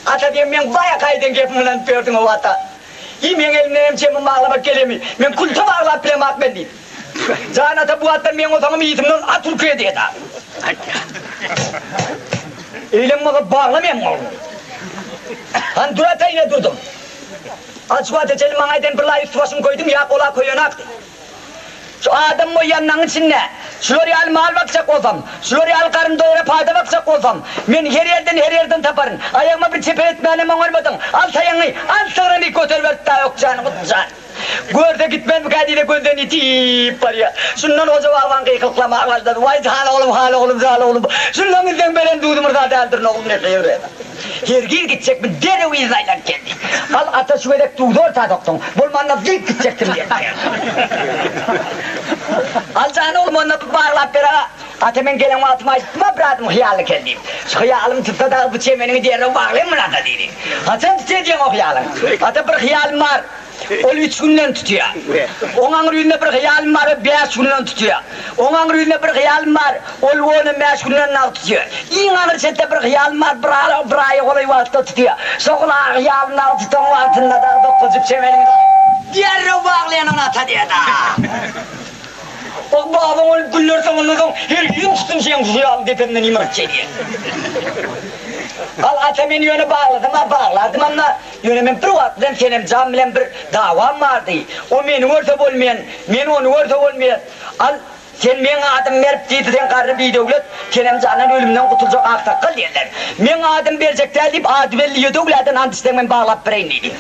Ata diýen meň baýaky aýdan gepimi ynanyp ýördüň-ow, ata. Iý, meň elimdenem çemen baglamak gelemi? Men külte baglap bilemok men diýip. Jan ata, bu wagtlar meň otaňym yzymdan at ürküýär diýdi. Eýlem bolsa baglamaýaň, oglum. Hany dur ata, ine durdum. Al şu wagta çenli maňa eden bir laý üsti-başymy köýdüň, ýa gola köýenak diý. Şu adam boýanlaň içinde şular ýaly mal bakjak bolsam, şular ýaly garyn doýra pada bakjak bolsam, men her ýerden, her ýerden taparyn. Aýagyma bir çeper etmänem oňarmadyň. Al taýaňy, al sygryňy göteriberdi-dä Ökjany, Gutlyjan. Görse gitmezmikä diýdi, gözden ýitip barýar. Şundan Hoja bagban gykylyklamaga başlady, Waý, jan oglum, hal oglum, jan oglum, şundan gitseň beren duzy myrza däldirin oglum, ne gygyr. Hergiz gitjekmi, derrew yzyna aýlanyp geldi. Al, ata, şu gezek duzy orta sokduň, bolmanda zyňyp gitjekdim diýdi. Al, jan oglum, onda baglap ber-a. Ata men gelen wagtym aýtdym-a bir adym hyýaly kel diýip. Şu hyýalym tutsa dagy bu çemeniňi derrew baglaýyn muny ata diýdi. Haçan tutýa diýeň o hyýalyň? Ata bir hyýalym bar. Ol üç günden tutýa. Oň aňry ýüzünde bir hyýalym bar, ol bäş günden tutýa. Oň aňry ýüzünde bir hyýalym bar, ol onam bäş günden dagy tutýa. Iň aňry çetde bir hyýalym bar, bir ara bir aýa golaý wagtda tutýa. Şo hyýalym dagy tutan wagtynda dagy dokuzjyk çemeniňi derrew baglaýan ony ata diýe-da. O babaň ölüp güllerseň ondan soň her gün tutun seň şu ýaly depemden ýumruk çekýä. Al ata men ýöne baglasam-a baglardymam-da, ýöne men bir wagt bilen Senemjan bilen bir dawam bardy. O meni görse bolmaýan, men ony görse bolmaýan. Al, sen meň adymy berip diýdi, sen garry bidöwlet, Senemjandan ölümden gutuljak aksakgal diýenler. Meň adymy berjek däl diýip, ady belli ýödöwläden ant içseň men baglap bereýin diýdi.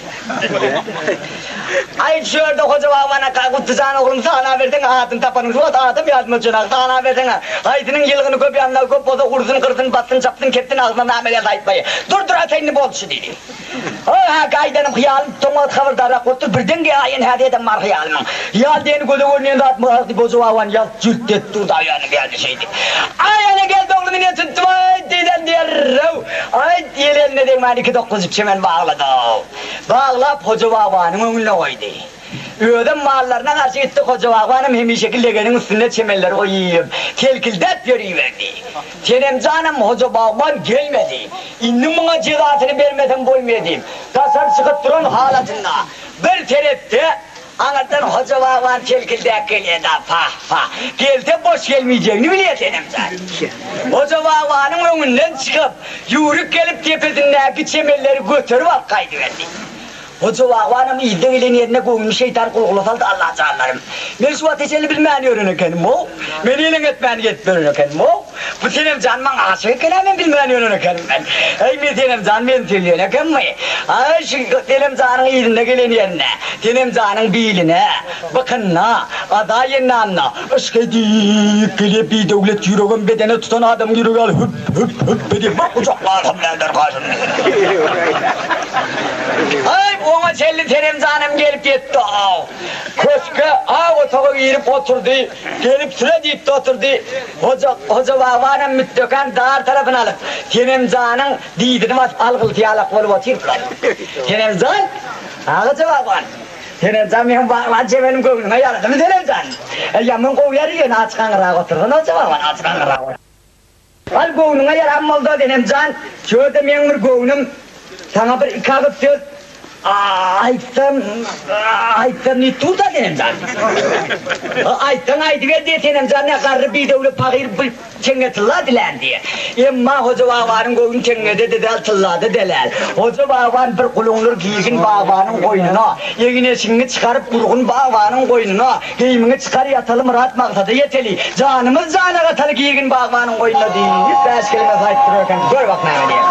Aý, şu ýerde Hoja bagbana Gutly jan oglum sanaberseň adyny tapanyň şu wagt adam ýadyma düşenak sanaberseň-ä haýsynyň ýylgyny köp ýandagy köp bolsa ursun gyrsyn bassyn çapsyn kepsin agzyna name gelse aýtmaýa. Dur dur ata indi boldy şu diýdi. Ho häki aýdanym hyýalym tutan wagt habardarrak bolup dur birden geýaýyn häzedem bar hyýalymyň. Hyýal diýeni göze görünýän zatmy diýip Hoja bagban ýalt jült edip durdy aýany geldi şeýdip. Aý ene geldi oglum ine tutdum aý diýden derrew aý ýel eline degmän iki dokuzjyk çemen baglady. Baglap Hoja bagbanyň öňünde goýdy. Özem mallaryna garşy gitdi, Hoja bagbanam hemişeki legeniň üstünde çemenleri goýup, selkildäp ýöriberdi. Senemjanam Hoja bagban gelmedi. Indi muňa jezasyny bermesem bolmaýa diýip, daşary çykyp duran halatynda bir seretse, aňyrdan Hoja bagban selkildäp gelýär-dä, pah, pah, gelse boş gelmejegini bilýär Senemjan. Hoja bagbanyň öňünden çykyp, Ýüwrük gelip depesindäki çemenleri göterip alyp gaýdyberdi. Hoja bagbanam yzda gelen ýerinde göwnüni şeýtan gulgula saldy, Alla janlarym! Men şu wagta çenli bilmän ýören ekenim-ow! Men eleň etmän gezip ýören ekenim-ow! Bu Senemjan maňa aşyk eken-ä men bilmän ýören ekenim men! Eý, men Senemjan meni söýýän ekenmi? Aý, şu Senemjanyň yzynda gelen ýerinde, Senemjanyň biline, bykynyna, azaý endamyna yşk edip gelýär bidöwlet ýüregem bedene tutan adamyň ýüregi ýaly hüp, hüp, hüp edýär, bir gujaklasam näder gaşyny. Aý, oňa çenli Senemjanam gelip ýetdi-ow. Köşge, ak otaga girip oturdy, gelip süre diýip-de oturdy. Hoja, Hoja bagbanam mütdekan dar tarapyny alyp, Senemjanyň didini basyp algylysy ýalak bolup otyr bular. Senemjan, a Hoja bagban! Senemjan meň baglan çemenim göwnüňe ýaradymy Senemjan? Ýaman gowy ýer ýöne aç gaňyrrak otursana Hoja bagban, aç gaňyrrak otur. Al göwnüňe ýaran bolsa Senemjan, şu ýerde meň bir göwnüm saňa bir iki agyz söz aýtsam, aýtsam diýip dur-da Senemjan. Aýtsaň aýdyber diýe Senemjan, nä garry bidöwlet pahyr bir Teňňe tylla dilän diýe. Emma Hoja bagbanyň göwni teňňede-de däl, tyllada-da däl. Hoja bagban bir guluňdyr girgin bagbanyň goýnuna, egin-eşigiňi çykaryp gurgun bagbanyň goýnuna, geýimiňi çykar ýataly myrat-maksada ýeteli, janymyz jana gataly girgin bagbanyň goýnuna diýip bäş keleme saýyp durar eken. Gör bak näme diýýär.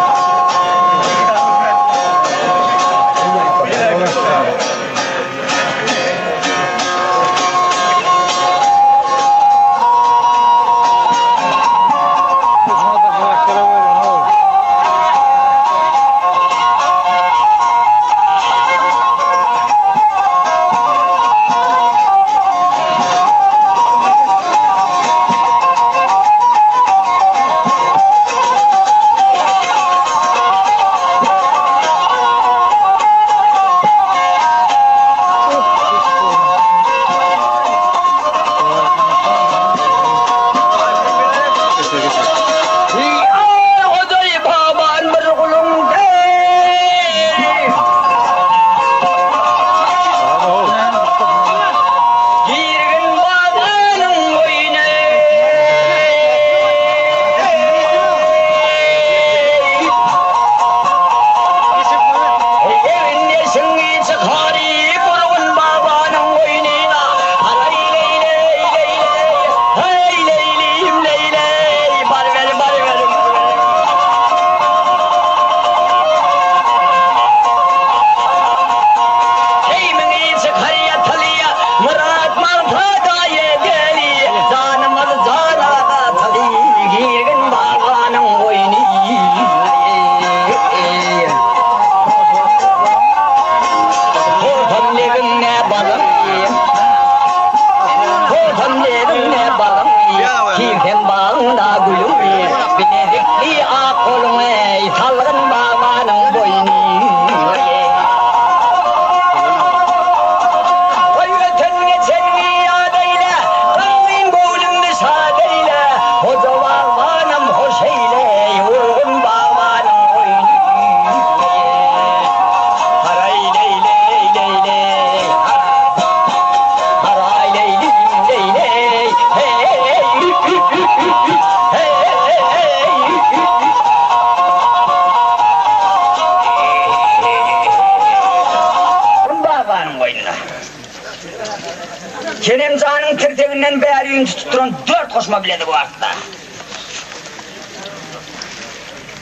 Senemjanyň tirseginden bäri ýüzüni tutup duran dört goşma bilezik wagtda.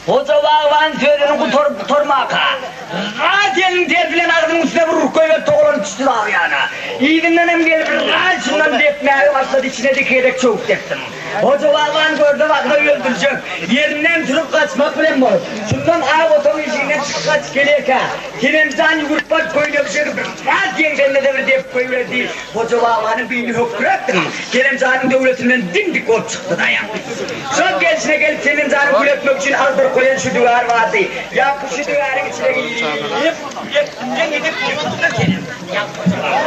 Hoja bagban sözüni gutaryp gutarmaka, ras eliniň tersi bilen agzynyň üstüne bir urup goýberdi, togalanyp düşdi dag ýana. Yzyndanam gelip ras şundan depmäge başlady, içine-de iki gezek çöwüp depdim. Hoja bagban görse baksa öldürjek. Ýerinden turup gaçmak bilen bolup, şundan ak otagyň işiginden çykyp gaçyp gelýärkä, Senemjan ýüwürip baryp köýnegi çekip ras ýeňsende-de bir depip goýberdi. Hoja babanyň bilini höküräpdiň. Senemjanyň döwletinden dim-dik bolup çykdy daýaň. Şol gelşine gelip Senemjany gül etmek üçin aldyryp goýan şüdügär bardy. Ýaňky şüdügäriň içine girip, ýetdinden gidip ýykyldy Senemjan Hoja baba.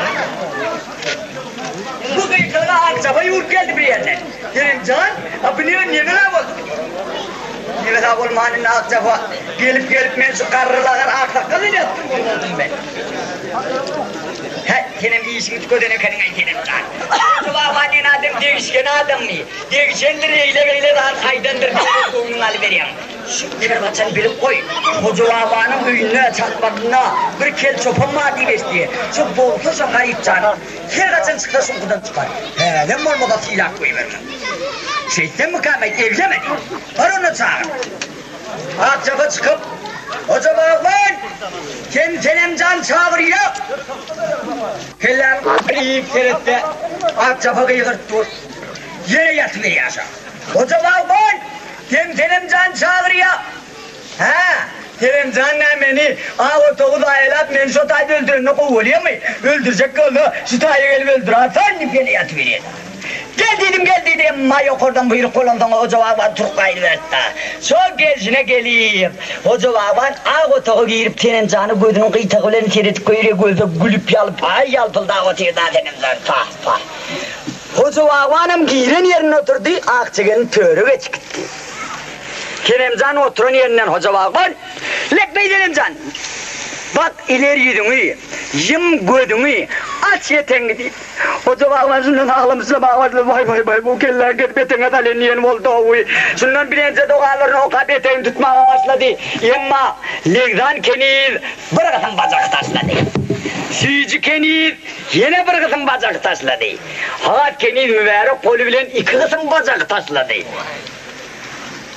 Bu gykylyga Akjaba ýüwrüp geldi bir ýerden. Senemjan, a bu neme bela boldy? Neme bolman indi Akjaba, gelip-gelip men şu garry lagar aksakgal bilen ýatyp durmaly boldum men. Hä, senem işiňi tükeden ekeniň-aý senem jan. Hoja baba diýen adam degişgen adammy? Degişendir, eýle-beýle zat aýdandyr diýip göwnüňi alyberýäň. Şu her haçan bilip goý, Hoja babanyň öýünde, çatmasynda bir kel çopan bar diýip eşitdi. Şo bolsa şo garyp janyň her haçan çyksa şuňkudan çykar. Hälem bolmasa sylap goýbermez. Şeýtsemmikam-aý, egleme diý. Bar onda çagyr. Akjapa çykyp, Hoja bagban, sen Senemjan çagyrýa! Kellämi iýip seretse, Akjapa gygyryp dur. Ýene ýatyberýär şa. Hoja bagban, sen Senemjan çagyrýa! Hä, Senemjan nä meni ak otagy zaýalap, meni şo taýda öldürende gowy bolýamy? Öldürjek bolsa, şu taýa gelip öldüraýsan diýip ýene ýatyberýär. Gel diýdim, gel diýdi, emma ýokardan buýruk bolansoň Hoja bagban turup gaýdyberdi-de. Şol gelşine gelip, Hoja bagban ak otaga girip Senemjana gözüniň gyýtagy bilen seredip goýberýär, gözi gülüp ýalyp, aý ýalpyldap otyr-da Senemjan, pah, pah. Hoja bagbanam giren ýerinde oturdy, Akja gelin töre geçip gitdi. Senemjan oturan ýerinden Hoja bagban, Lepbeý Senemjan! Bak ileri ýüzüňi, ýum gözüňi, aç etegiňi diýdi. Hoja bagban şundan aglamyşyna baglaşdy, Waý, waý, waý, bu kelläň kesip etegiňe salýan diýen boldy-ow. Şundan bilenje dogalaryny okap etegini tutmaga başlady. Emma Legzan keniz bir gysym bajaky taşlady. Süýji keniz ýene bir gysym bajaky taşlady. Hat keniz mübärek goly bilen iki gysym bajaky taşlady.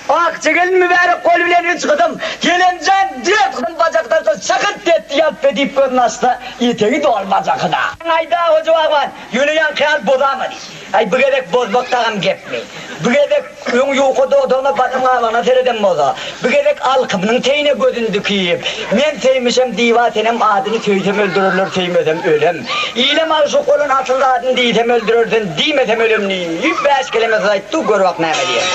Akja gelin mübärek goly bilen üç gysym, Gelenjan dört gysym bajak taşlady, şakyrt etdi, ýalp edip gözüni açsa, etegi doly bajakyda. Aýda, Hoja bagban, ýöne ýaňky ýaly bozama diý. Aý, bu gezek bozmak dagam gepmi? Bu gezek öň ýuka dodagyna basym gabagyna sereden bolsa, bu gezek alkymynyň teýine gözüni dikip, Men söýmüşem diwa senem adyny söýsem öldürerler, söýmesem ölem. Ile magşuk bolan asyl zadyny diýsem öldürersen, diýmesem ölem diýip, bäş keleme söz aýtdy, gör bak näme diýer.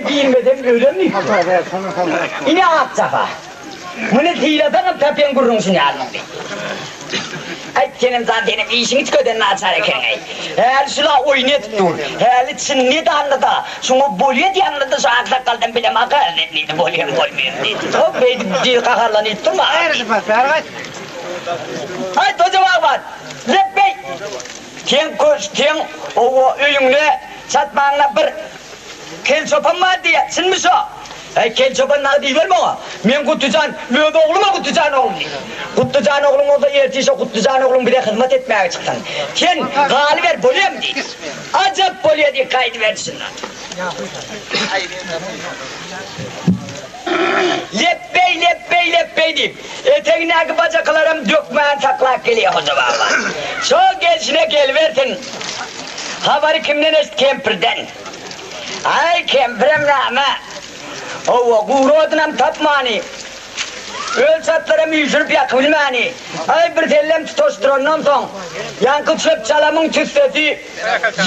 girmesem ölem diýipdir. Ine Akjapa. Muny sylasaňam tapýan gürrüň şuny ýalynyň diýip. Aý, senem jan senem işiň üýtgeden naçar ekeniň-eý. Häli şul-a oýun edip dur. Häli çynyny edanda-da, şuňa bolýa diýende-de şu aksakgaldan bilemok-a diýdi, bolýam bolmaýam diýdi. Hop, beýdip diýip gaharlanyp durma. Aý, Hoja bagban, lepbeý! Seň köş, seň oba öýüňde çatmaňda bir kel çopan bar diýýä, çynmy şo? Äý, kel çopan dagy diýiberme oňa. Men Gutlyjan, öz oglum-a Gutlyjan oglum diý. Gutlyjan ogluň bolsa ertir şo Gutlyjan ogluň bize hyzmat etmäge çyksyn. Sen galyber bolýamy diý. Ajap bolýa diý, gaýdyberdi şundan. Lepbeý, lepbeý, lepbeý diýip, etegindäki bajakylaram dökmän saklap gelýär Hoja baba. Şol gelşine gelibersin. Habary kimden eşit kempirden. Aý, kempirem näme? Hawa, gury odunam tapmany. Öl çatlaram üýşürip ýakybilmäni. Aý, bir sellem tutaşdyrandan soň, ýaňky çöp-çalamyň tüssesi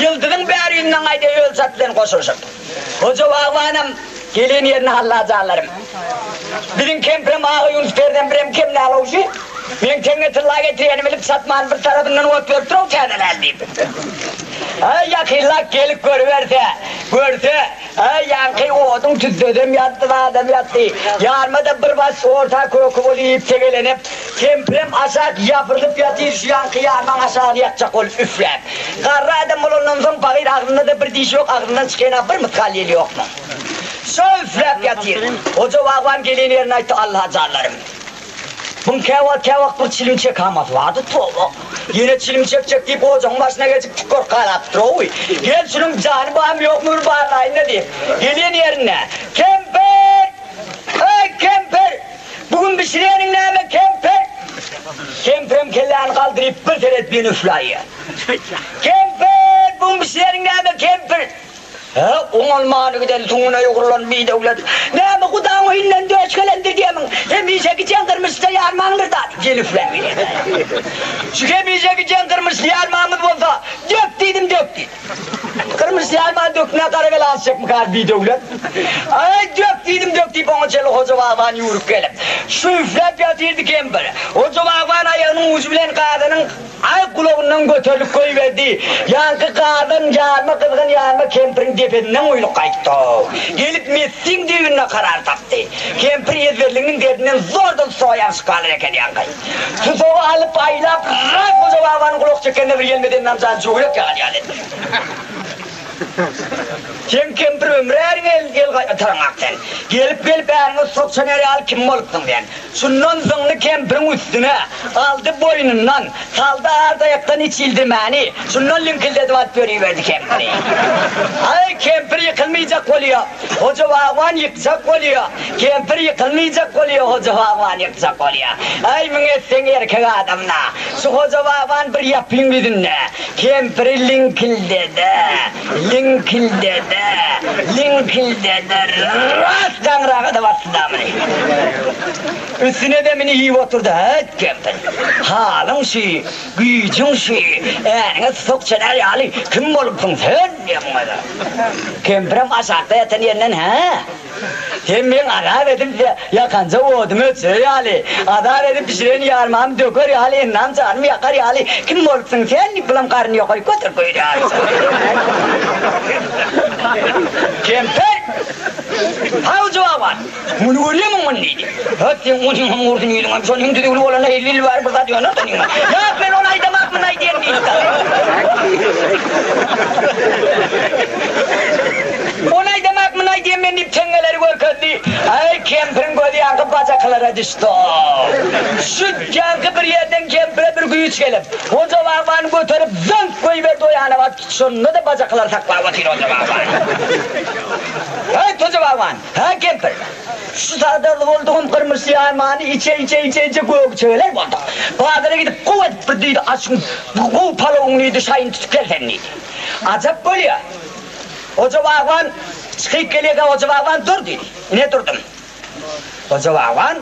ýyldyzyň bäri ýüzünden gaýdýar öl çat bilen goşulyşyp. Hoja bagbanam gelen ýerine Alla janlarym. Biziň kempirem Aga Ýunus perzem birem kem däl-ow şu. Meň teňňe tylla getirýänim bilip çatmany bir tarapyndan ot beripdir-ow täzeläl diýip. Aý ýakynlap gelip görüberse, görse, aý ýaňky oduň tüssesem ýatdy, zadam ýatdy. Ýarma-da bir baş orta köki bolup iýip tegelenip, kempirem aşak ýapyrylyp ýatyr şu ýaňky ýarmaň aşagyny ýakjak bolup üfläp. Garry adam bolandan soň pahyr agzynda-da bir diş ýok, agzyndan çykyna bir mysgal ýel ýokmuň. Şo üfläp ýatyr. Hoja bagban gelen ýerinde aýtdy, Alla janlarym. Buň käwagt käwagt bir çilim çekamasy bardy, toba. Ýene çilim çekjek diýip ojagyň başyna geçip tükgör galapdyr-ow. Gel şunuň jany barmy ýokmy bir barlaýyn-da diýip, gelen ýerinde, Kempir! Eý, kempir! Bu gün bişireniň näme, kempir? Kempirem kelläni galdyryp bir seret meni üfläýýär. Kempir! Bu gün bişireniň näme, kempir? Hä, oňalmany giden suwuna ýugrulan bidöwlet. Näme, Hudaň öýünden döş gelendir diýemiň? Hemişeki jeňgyrmyşda ýarmaňdyr-da, gel üfläp gelýär. Şu hemişeki jeňgyrmyşly ýarmamyz bolsa, dök diýdim, dök diýdim. Gyrmyşly ýarmany dökmä gara bela açjakmykar bidöwlet? Aý, dök diýdim, dök diýip, oňa çenli Hoja bagban ýüwrüp gelip, şu üfläp ýatyrdy kempir. Hoja bagban aýagynyň ujy bilen gazanyň Aý gulagyndan göterilip goýberdi. Ýaňky gazan ýarma gyzgyn ýarma kempiriň depesinden guýlup gaýtdy. Gelip messiň düýbünde karar tapdy. Kempir ezberliginiň derdinden zordan soýan şykalar eken ýaňky. Tusagy alyp aýlap ras Hoja babanyň gulak çekenine bir gelmedi Ennamjan çöwrek ýagan ýaly etdi. Sen kempir ömre äriňe el el gaýtaryňak sen. Gelip gelip äriňe sokçan är ýaly kim bolupsyň sen. Şundan zyňdy kempiriň üstüne, aldy boýnundan, saldy ardaýakdan iç ildirmäni, şundan liňkildedip alyp ýöriberdi kempiri. Aý, kempir ýykylmaýjak bolýa, Hoja bagban ýykjak bolýa, kempir ýykylmaýjak bolýa, Hoja bagban ýykjak bolýa. Aý, muň etseň erkek adam-da. Şu Hoja bagban bir ýapyň ýüzünde kempiri liňkildede, Liňkildede, liňkildede, ras gaňraga-da basdy-da muny. Üstüne-de mini iýip oturdy, Häýt, kempir, halyň şü, güýjüň şü, äniňe susak çenär ýaly kim bolupsyň sen diýýär muňa-da. Kempirem aşakda ýatan ýerinden, Hä? Sen meň azap edip ýakanja odumy öçürer ýaly, azap edip bişiren ýarmamy döker ýaly, endam janymy ýakar ýaly kim bolupsyň sen diýip, bulam garyny ýokaryk göterip goýberýär. Kempir! Haý jogap! Muny görýärmiň muny diýdi. Höt seň onyňam gursun ýüzüňem şonuň düzüwli bolanda 50 ýyl bäri bir zat ýöner seniň. Ýok men ony aýdamak muny aýdýan diýdi. Ony aýdamak muny aýdýan men diýip teňňeleri görkezdi. Aý kempiriň gözi ýaňky bajakylara düşdi-ow. Şu ýaňky bir ýerden kempire bir güýç gelip, Hoja bagbany göterip zöňk goýberdi o ýana baryp şonda-da bajakylary saklap otyr Hoja bagban. Häý Hoja bagban! Hä kempir! Şu sardarly boldugym gyrmyşly ýarmany içe-içe içe-içe gögi çegeler bolduk. Bazara gidip gowy edip bir diýdi aşyň gowy palawyň diýdi şaýyny tutup gel sen diýdi. Ajap bolýa. Hoja bagban çykyp gelýärkä Hoja bagban dur diýdi. Ine durdum. Hoja bagban,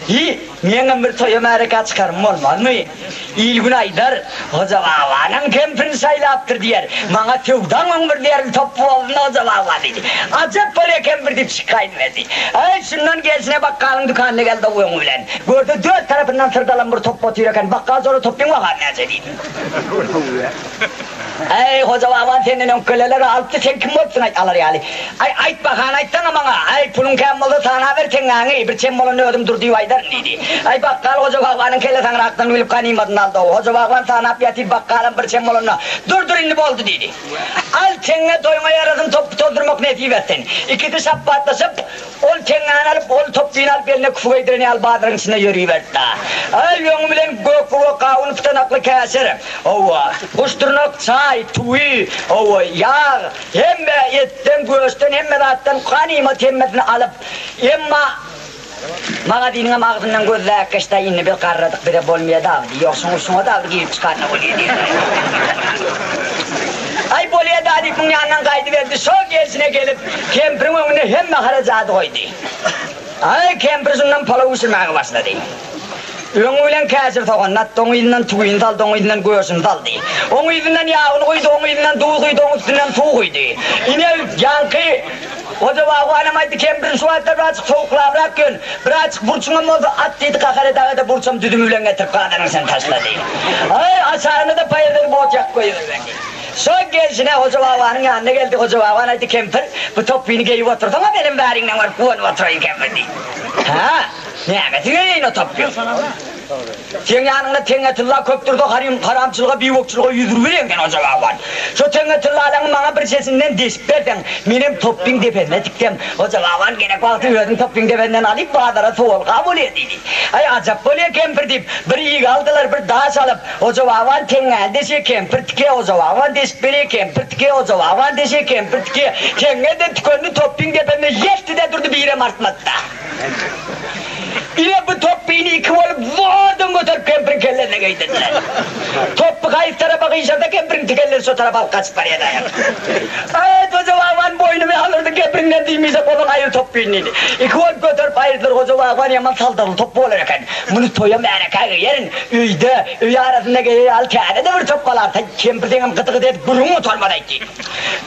Hiý, meňem bir toýa märekä çykarym bolmazmy? Il-gün aýdar, Hoja bagbanam kempirini saýlapdyr diýer. Maňa söwdaň öň bir zerli topby bolsun, Hoja bagban diýdi. Ajap bolýa kempir diýip çykyp gaýdyberdi. Äý, şundan gelsine bakgalyň dükanyna geldi-ow öňi bilen. Görse, dört tarapyndan syrdalan bir topby otyr eken. Bakgal jora topbyň bahasy näçe diýdi. Äý, Hoja bagban senden öňki gelenler alypdy, sen kim bolupsyň aýt alar ýaly. Aý, aýt bahany aýtsaňa maňa. Aý, puluň kän bolsa sanaber teňňäňi, bir çem bolanda özüm dur diýip aýdaryn diýdi. Aý, bakgal Hoja bagbanyň kellesaňrakdygyny bilip ganymadyny aldy-ow. Hoja bagban sanap ýatyr, bakgalam bir çem bolanda, Dur, dur indi boldy diýdi. Al teňňe toýuňa ýarasyn topby tozdurmak nesip etsin. Ikisi şapbatlaşyp, Ol teňňäni alyp, ol topbyny alyp eline küfi geýdiren ýaly bazaryň içinde ýöriberdi-dä. Äý, öňi bilen gök gowak gawun pytanakly käşir, hawa, guşdyrnak çaý, tüwi, hawa, ýag, hemme etden, göçden, hemme zatdan ganymat hemmesini alyp, emma magazynyňam agzyndan gözläkgeç-dä, indi biz garradyk, bize bolmaýa-da, diý, ýok, şuňa-da bir girip çykanda bolýa diýdi. Aý, bolýa-da diýip, muň ýanyndan gaýdyberdi. Şo gelşine gelip, kempiriň öňünde hemme harajady goýdy. Aý, kempir şundan palaw bişirmäge başlady. Öňi bilen käşir soganyny atdy, oň yzyndan tüwini saldy, oň yzyndan göşüni saldy. Oň yzyndan ýagyny guýdy, oň yzyndan duz guýdy, oň üstünden suw guýdy. Ine, ýaňky Hoja bagbanam aýtdy, Kempir, şu wagtlar birazjyk sowuklabrak ýön. Birazjyk burçuňam bolsa at diýdi, gahar edäge-de burçam düzümi bilen getirip gazanyň içine taşlady. Aý, aşagyna-da paýyrdyr bot ýakyp goýberdi. Şo gelşine Hoja babanyň ýanyna geldi. Hoja baban aýtdy, Kempir, bu topbyny geýip otursaň-a menem bäriňden görüp guwanyp oturaýyn kempir diýdi. Hä, nämesi geýeýin o topbyny? Seň ýanyňda teňňe tylla köp dursa harym haramçylyga biwokçylyga ýüz urubereň sen Hoja bagban. Şo teňňe tyllalaňy maňa bir çetinden deşip berseň, menem topbyň depesine tiksem, Hoja bagban gerek wagty özüň topbyň depesinden alyp bazara sowalga bolýa diýdi. Aý ajap bolýa kempir diýip, bir ig aldylar, bir daş alyp, Hoja bagban teňňäni deşýä kempir tikýä, Hoja bagban deşip berýä kempir tikýä, Hoja bagban deşýä kempir tikýä. Teňňe-de tükendi topbyň depesine ýetdi-de durdy birem artmady-da. Ine bu topbyny iki bolup zordan göterip kempiriň kellesine geýdirdiler. Topby haýsy tarapa gyşarsa kempiriň tikenleri şo tarapa alyp gaçyp barýar daýaw. Aý Hoja bagban boýnumy alyrdy kempiriňden diýmejek bolsaň aýyr topbyny diýdi. Iki bolup göterip aýyrdylar Hoja bagban ýaman saldamly topby bolar eken. Muny toýa märekä geýerin, öýde, öý arasynda geýer ýaly täze-de bir topby alaryn. Kempir seňem gyty-gyty edip gürrüňiň gutarmaz aýt diýdi.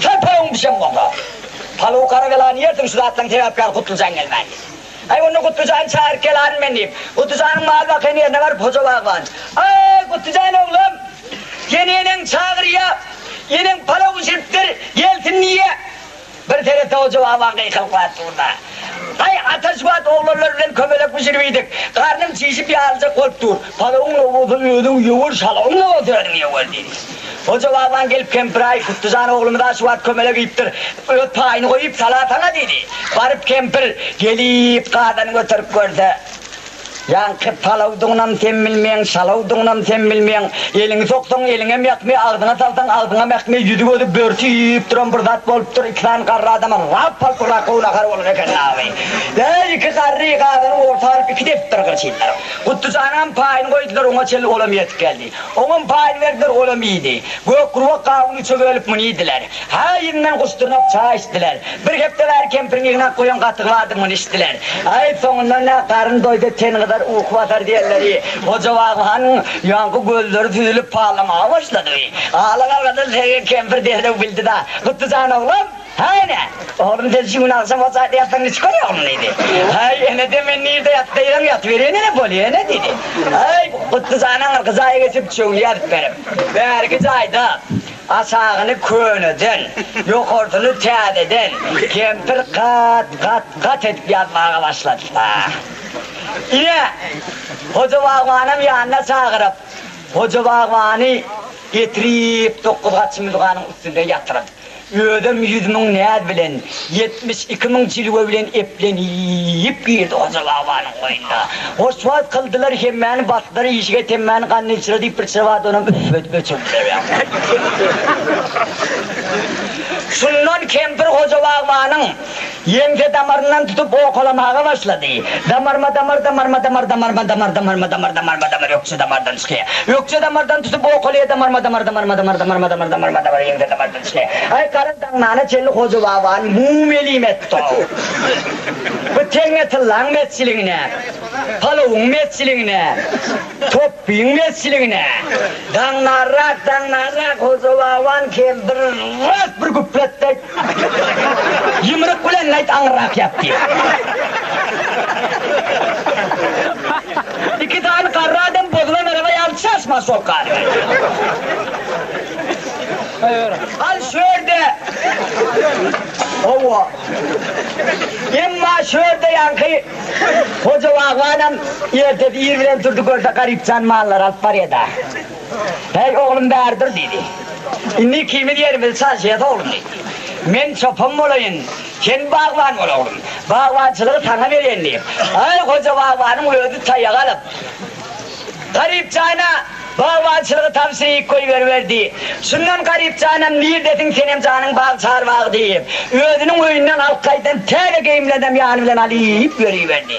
Sen palawyň bişen bolsa. Palaw gara belany ýersiň şu zatlaň sebäpkäri Gutlujan gelmän diýip. Aý onda Gutlujany çagyryp gelaryn men diýip. Gutlujanyň mal bakan ýerine baryp Hoja bagban. Aý Gutlujan oglum! Seni eneň çagyrýa. Eneň palaw bişiripdir, gelsin diýýä. Bir seretse Hoja bagban gykylyklap dur-da. Aý ata şu wagt oglanlar bilen kömelek bişirip iýdik. Garnym çişip ýaryljak bolup dur. Palawyň bolsa özüň ýöwür, şalawyň-da bolsa özüň ýöwür diýdi. Hoja bagban gelip kempire, Aý, Kutlyjan oglumyz-a şu wagt kömelek iýipdir. Öz paýyny goýup, salasaň-a diýdi. Baryp kempir gelip gazany göterip görse, ýaňky palawdygynam sen bilmeýäň, şalawdygynam sen bilmeýäň. Eliňi soksaň, eliňem ýakmaýar, agzyňa salsaň, agzyňam ýakmaýar, ýüzi-gözi börtüp duran bir zat bolupdyr. Iki sany garry adama rap-palpyrak gowy nahar bolan eken dagy. Bäý, iki garry gazany orta alyp iki depipdir gyrçynlar. Gutlyjanyňam paýyny goýdular, oňa çenli olam ýetip geldi. Oňam paýyny berdiler, olam iýdi. Gök gurbak gawuny üçe bölüp muny iýdiler. Hä, yzyndan guşdyrnak çaý içdiler. Bir hepde bäri kempiriň ýygnap goýan gatygy bardy, muny içdiler. Aý, soňundan nä, garyn doýsa, ten gyzar, uky basar diýenleri, Hoja bagbanyň ýaňky gözleri süzülip parlamaga başlady. Ala-galgadan sergin kempir derrew bildi-de, Gutlyjan oglum! Häý ene! Oglum sen şu gün agşam o jaýda ýatsaň niçik bolýar oglum diýdi. Häý ene-de men nirde ýat diýseň ýatyberýin ene bolýa ene diýdi. Häý Gutly jan aňyrky jaýa geçip düşegini ýazyp berip, bärki jaýda aşagyny köneden, ýokarsyny täzeden kempir gat gat gat edip ýazmaga başlady-da. Ine, Hoja bagbanam ýanyna çagyryp, Hoja bagbany getirip dokuzgaçy müzganyň üstünde ýatyryp, Özem 100 müň näz bilen, 72 müň jilwe bilen eplenip girdi Hoja babanyň goýnuna. Hoşwagt kyldylar, hemmäni basdylar işige, temmäni gandilçyra diýip bir çyra bardy, onam üfledip öçürdiler. Şundan kempir Hoja bagbanyň. Ýeňse damaryndan tutup owkalamaga başlady. Damarma damar, damarma damar, damarma damar, damarma damar, damarma damar ökje damardan çykýar. Ökje damardan tutup owkalaýar, damarma damar, damarma damar, damarma damar, damarma damar ýeňse damardan çykýar. Aý, garaz, daňdana çenli Hoja babany mum-elim etdi-ow. Bu teňňe tyllaň mesçiligine, palawyň mesçiligine, topbyň mesçiligine. Daňdanrak, daňdanrak Hoja baban kempir ras bir güpletdi. Ýumruk bilen aýt aňyrrak ýat diýip. Iki sany garry adam bozulan araba ýaly çaşma şol galyberdi. Al şu ýerde. Hawa. Emma şu ýerde ýaňky Hoja bagbanam ertesi ir bilen turdy görse Garypjan mallary alyp barýada. Häý oglum bäri dur diýdi. Indi ikimiz ýerimizi çalşaýas oglum diýdi. Men çopan bolaýyn, sen bagban bol oglum. Bagbançylygy saňa bereýin diýip. Aý hoja bagbanyň özi taýak alyp, Garypjana bagbançylygy tabşyryp goýberiberdi. Şundan Garypjanam nirdesiň senem janyň bag çarbagy diýip, özüniň öýünden alyp gaýdan täze geýimlerinem ýany bilen alyp ýöriberdi.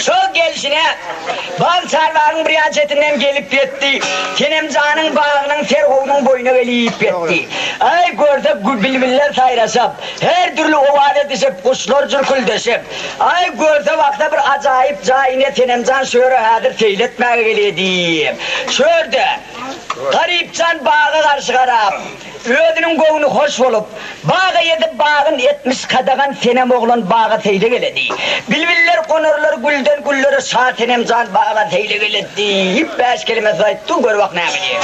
Şol gelşine bag çarbagyň bir ýan çetinden gelip ýetdi. Senemjanyň bagynyň serhowzuň boýuna gelip ýetdi. Aý, görse, bilbiller saýraşyp, her dürli owaz edişip, guşlar jürküldeşip. Aý, görse, baksa bir ajaýyp jaý, ine, Senemjan şu ýere häzir seýil etmäge gelýär diýip. Şu ýerde Garypjan baga garşy garap. Özüniň göwni hoş bolup, baga ýetip bagyn etmiş gadagan Senem oglan baga seýle geledi. Bilbiller gonarlar gülden güllere şa Senem jan baga seýle geledi diýip bäş keleme söz aýtdy, gör bak näme diýýär.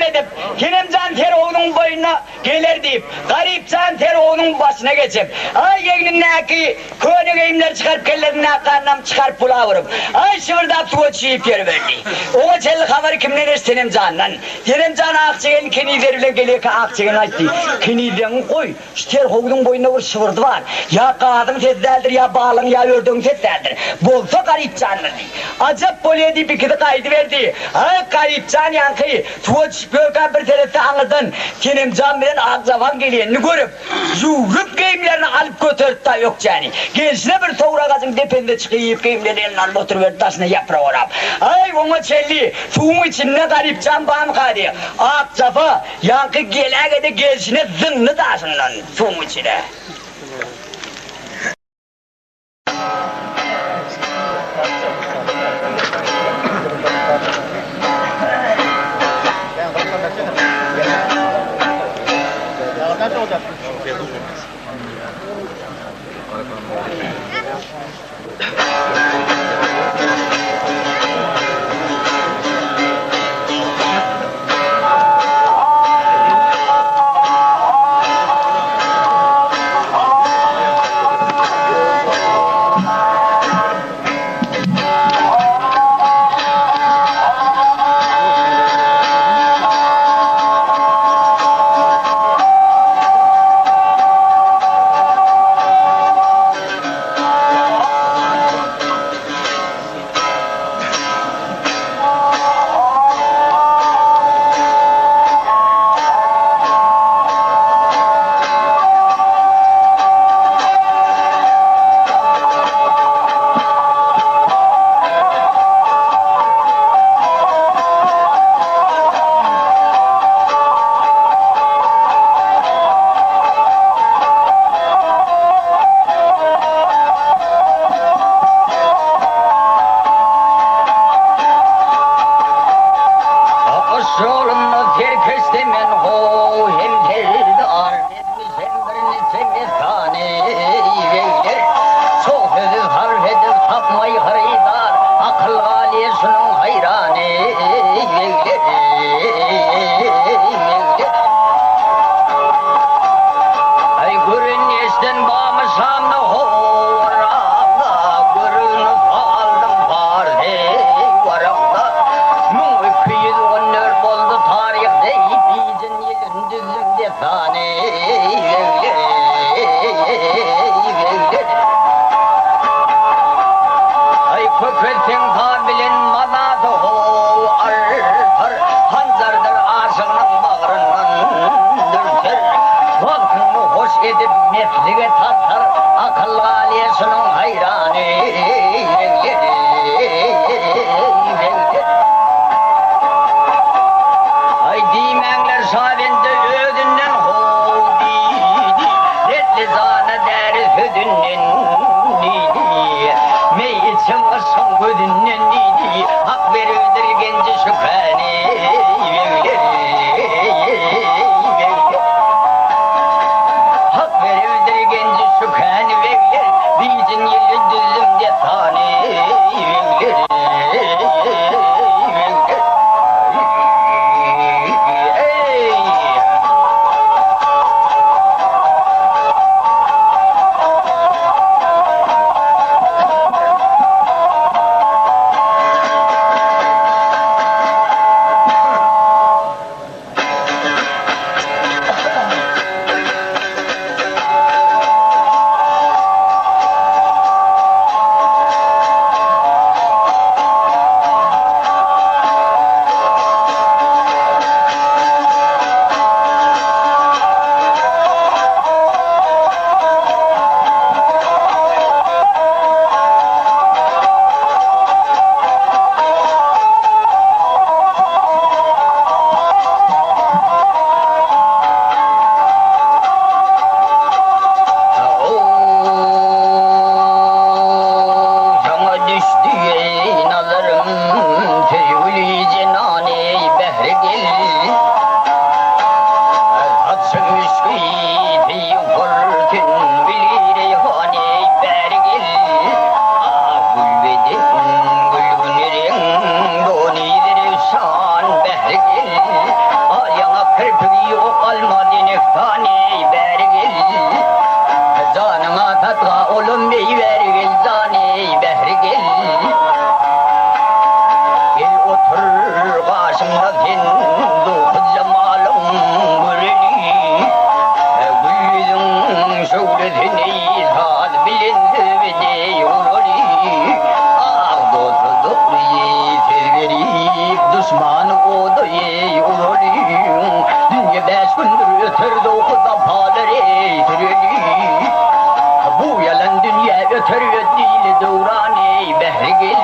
edip, Senemjan Terhownuň boýuna geler diýip, Garypjan Terhownuň başyna geçip, aý egnindäki köne geýimleri çykaryp kellesindäki gannam çykaryp pula urup, aý şybyrdap suwa çüýüp ýörüberdi. Oňa çenli habary kimden eşit Senemjandan. Senemjan Akja gelin kenizleri bilen gelýärkä Akja gelin aýtdy, Kenizleňi goý, Şu serhowzuň boýunda bir şybyrdy bar. Ýa gazyň sesi däldir, ýa balygyň, ýa ördegiň sesi däldir. Bolsa Garypjandyr diý. Ajap bolýa diýip ikisi gaýdyberdi. Aý, Garypjan ýaňky suwa düşüp ýörkä bir seretse aňyrdan Senemjan bilen Akjabaň gelýänini görüp, ýüwrüp geýimlerini alyp göteripdi ökjäni. Gelşine bir sowur agajyň depesine çykyp geýimlerini eline alyp oturyberdi daşyna ýaprak orap. Aý, oňa çenli suwuň içinde Garypjan barmyka diý. Akjaba Ýaňky geläge-de gelşine zyňdy daşyndan suwuň içine. Gyş ýolunda serkeşde men ho hem serdar Gezmişem birniçe messany begler Çoh sözi sarf edip tapmaý hyrydar Akyl galýa şunuň haýrany begler Aý gören eşden bamy şamda horamda Görügini saldym parsy warakda 1214 boldy taryh deý Bijin ýylyn düzdüm. sen Zowky jemalyň göreli Gül ýüzüň şöhlesini saz bilen söbede uraly Ah dosta dogry söz berip duşmany oda uraly Dünýe bäş gündür öter zowky sapalar eý süreli Bu ýalan dünýä öter ötdili döwran eý bäri gel.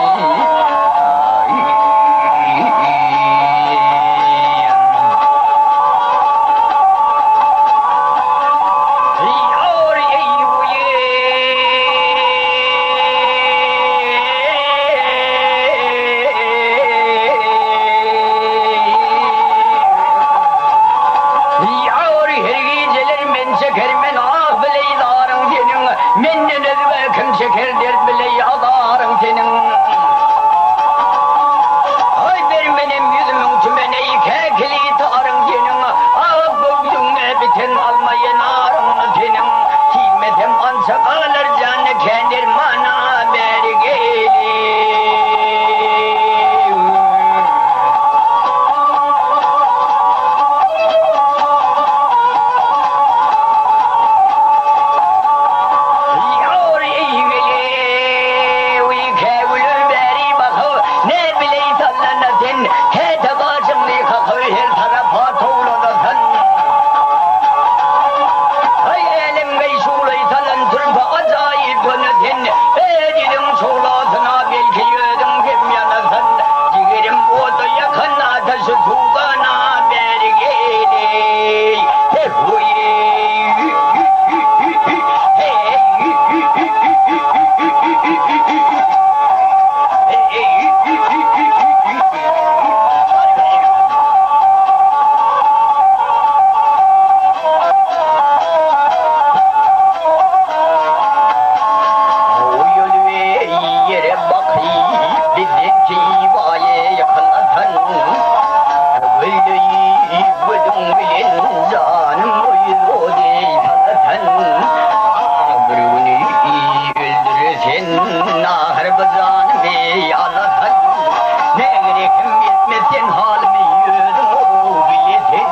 Ýar her gijeler men çeker men ah bile zaryň seniň Menden özge kim çeker dert bile azaryň seniň Aý bermenem ýüzümiň tümen eý käkili taryň seniň Ah göwnüňe biten alma ýenaryň seniň Tiýmesem ança galar jana kän dermana bäri gel. Diliň şuglasyna belki özüň hem ýanasan, Jigerim oda ýakan ataşy suwgana bäri gel-eý, Ýere bakyp bizden kibaýy ýakynlatan Gülleýi gözüň bilen janym oýlady salatan Ah bir güni öldüresen ahyr bu janymy alatan Ne gerekim etmez sen halymy özüň bilesen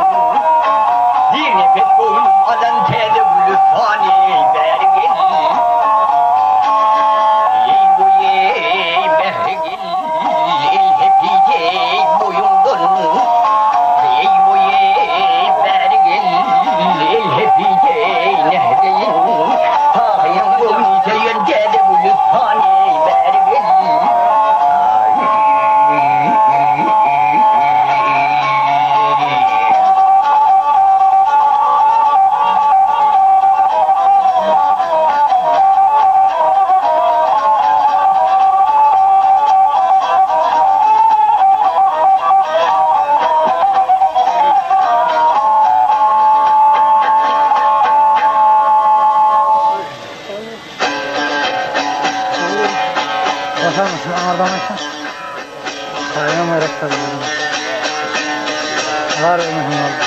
Bir nepes göwnüm alan täze gülüstany bäri gel. Eý boýy bäri gel, el hepide boýuňdan. Eý boýy bäri gel, el hepide nädeýin. Tahyň göwni söýen täze gülüstany bäri gel. Basar mısın? Aňyrdan aýtsaň. Taýam gerek Var möhüm oldu.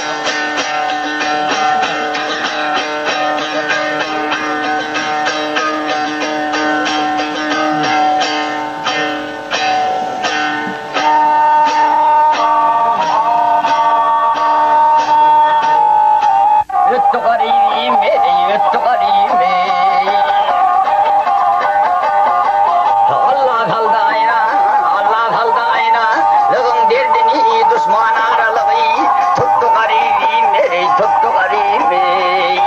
Ötdi garybym eý, ötdi garybym eý. Allah saldaýna, Allah saldaýna, lygyň derdini duşman aralygy, tutdy garybym eý, tutdy garybym eý.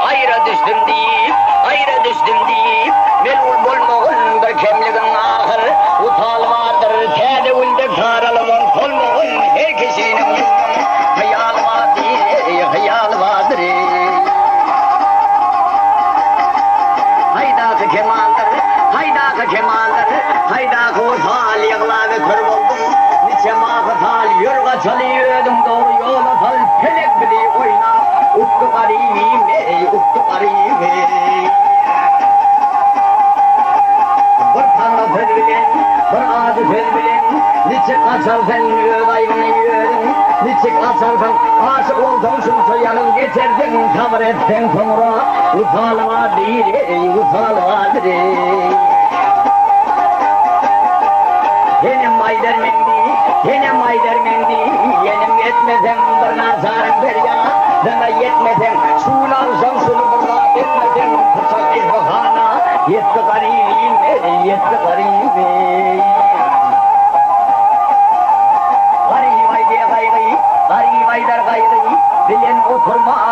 Aýra düşdüm diýip, aýra düşdüm diýip, melul bolmagyn bir kemligiň ahyr, wysal bardyr, täze gülde saralygyň solmagyn her kişiniň hyýaly bardyr, hyýaly bardyr. Haýdaky kemaldyr, haýdaky kemaldyr, haýdaky wysal ýyglap öter boldum, niçe mahy sal, ýör gaçaly özüň dogry ýola sal, pelek bizi oýnap, utdy garybym eý, utdy garybym eý. Bir taňry söz bilen, bir ajy söz bilen, niçik gaçar sen öz aýbyňy özüň, niçik gaçarsyň, aşyk bolsaň şunça ýagyň geçersiň, sabyr etseň soňra wysalyňa bir eý, wysalyňa bir eý. Senem aýdar men. Senem aýdar meň diýenim etmeseň, bir naçaryň perýadyna ýetmeseň, şu gün agşam şuny bir zat etmeseň, pyçak Isfahana ýetdi garybym, ýetdi garybym. Garyp aýdýa gaýgy, garyp aýdar gaýgy bilen oturma.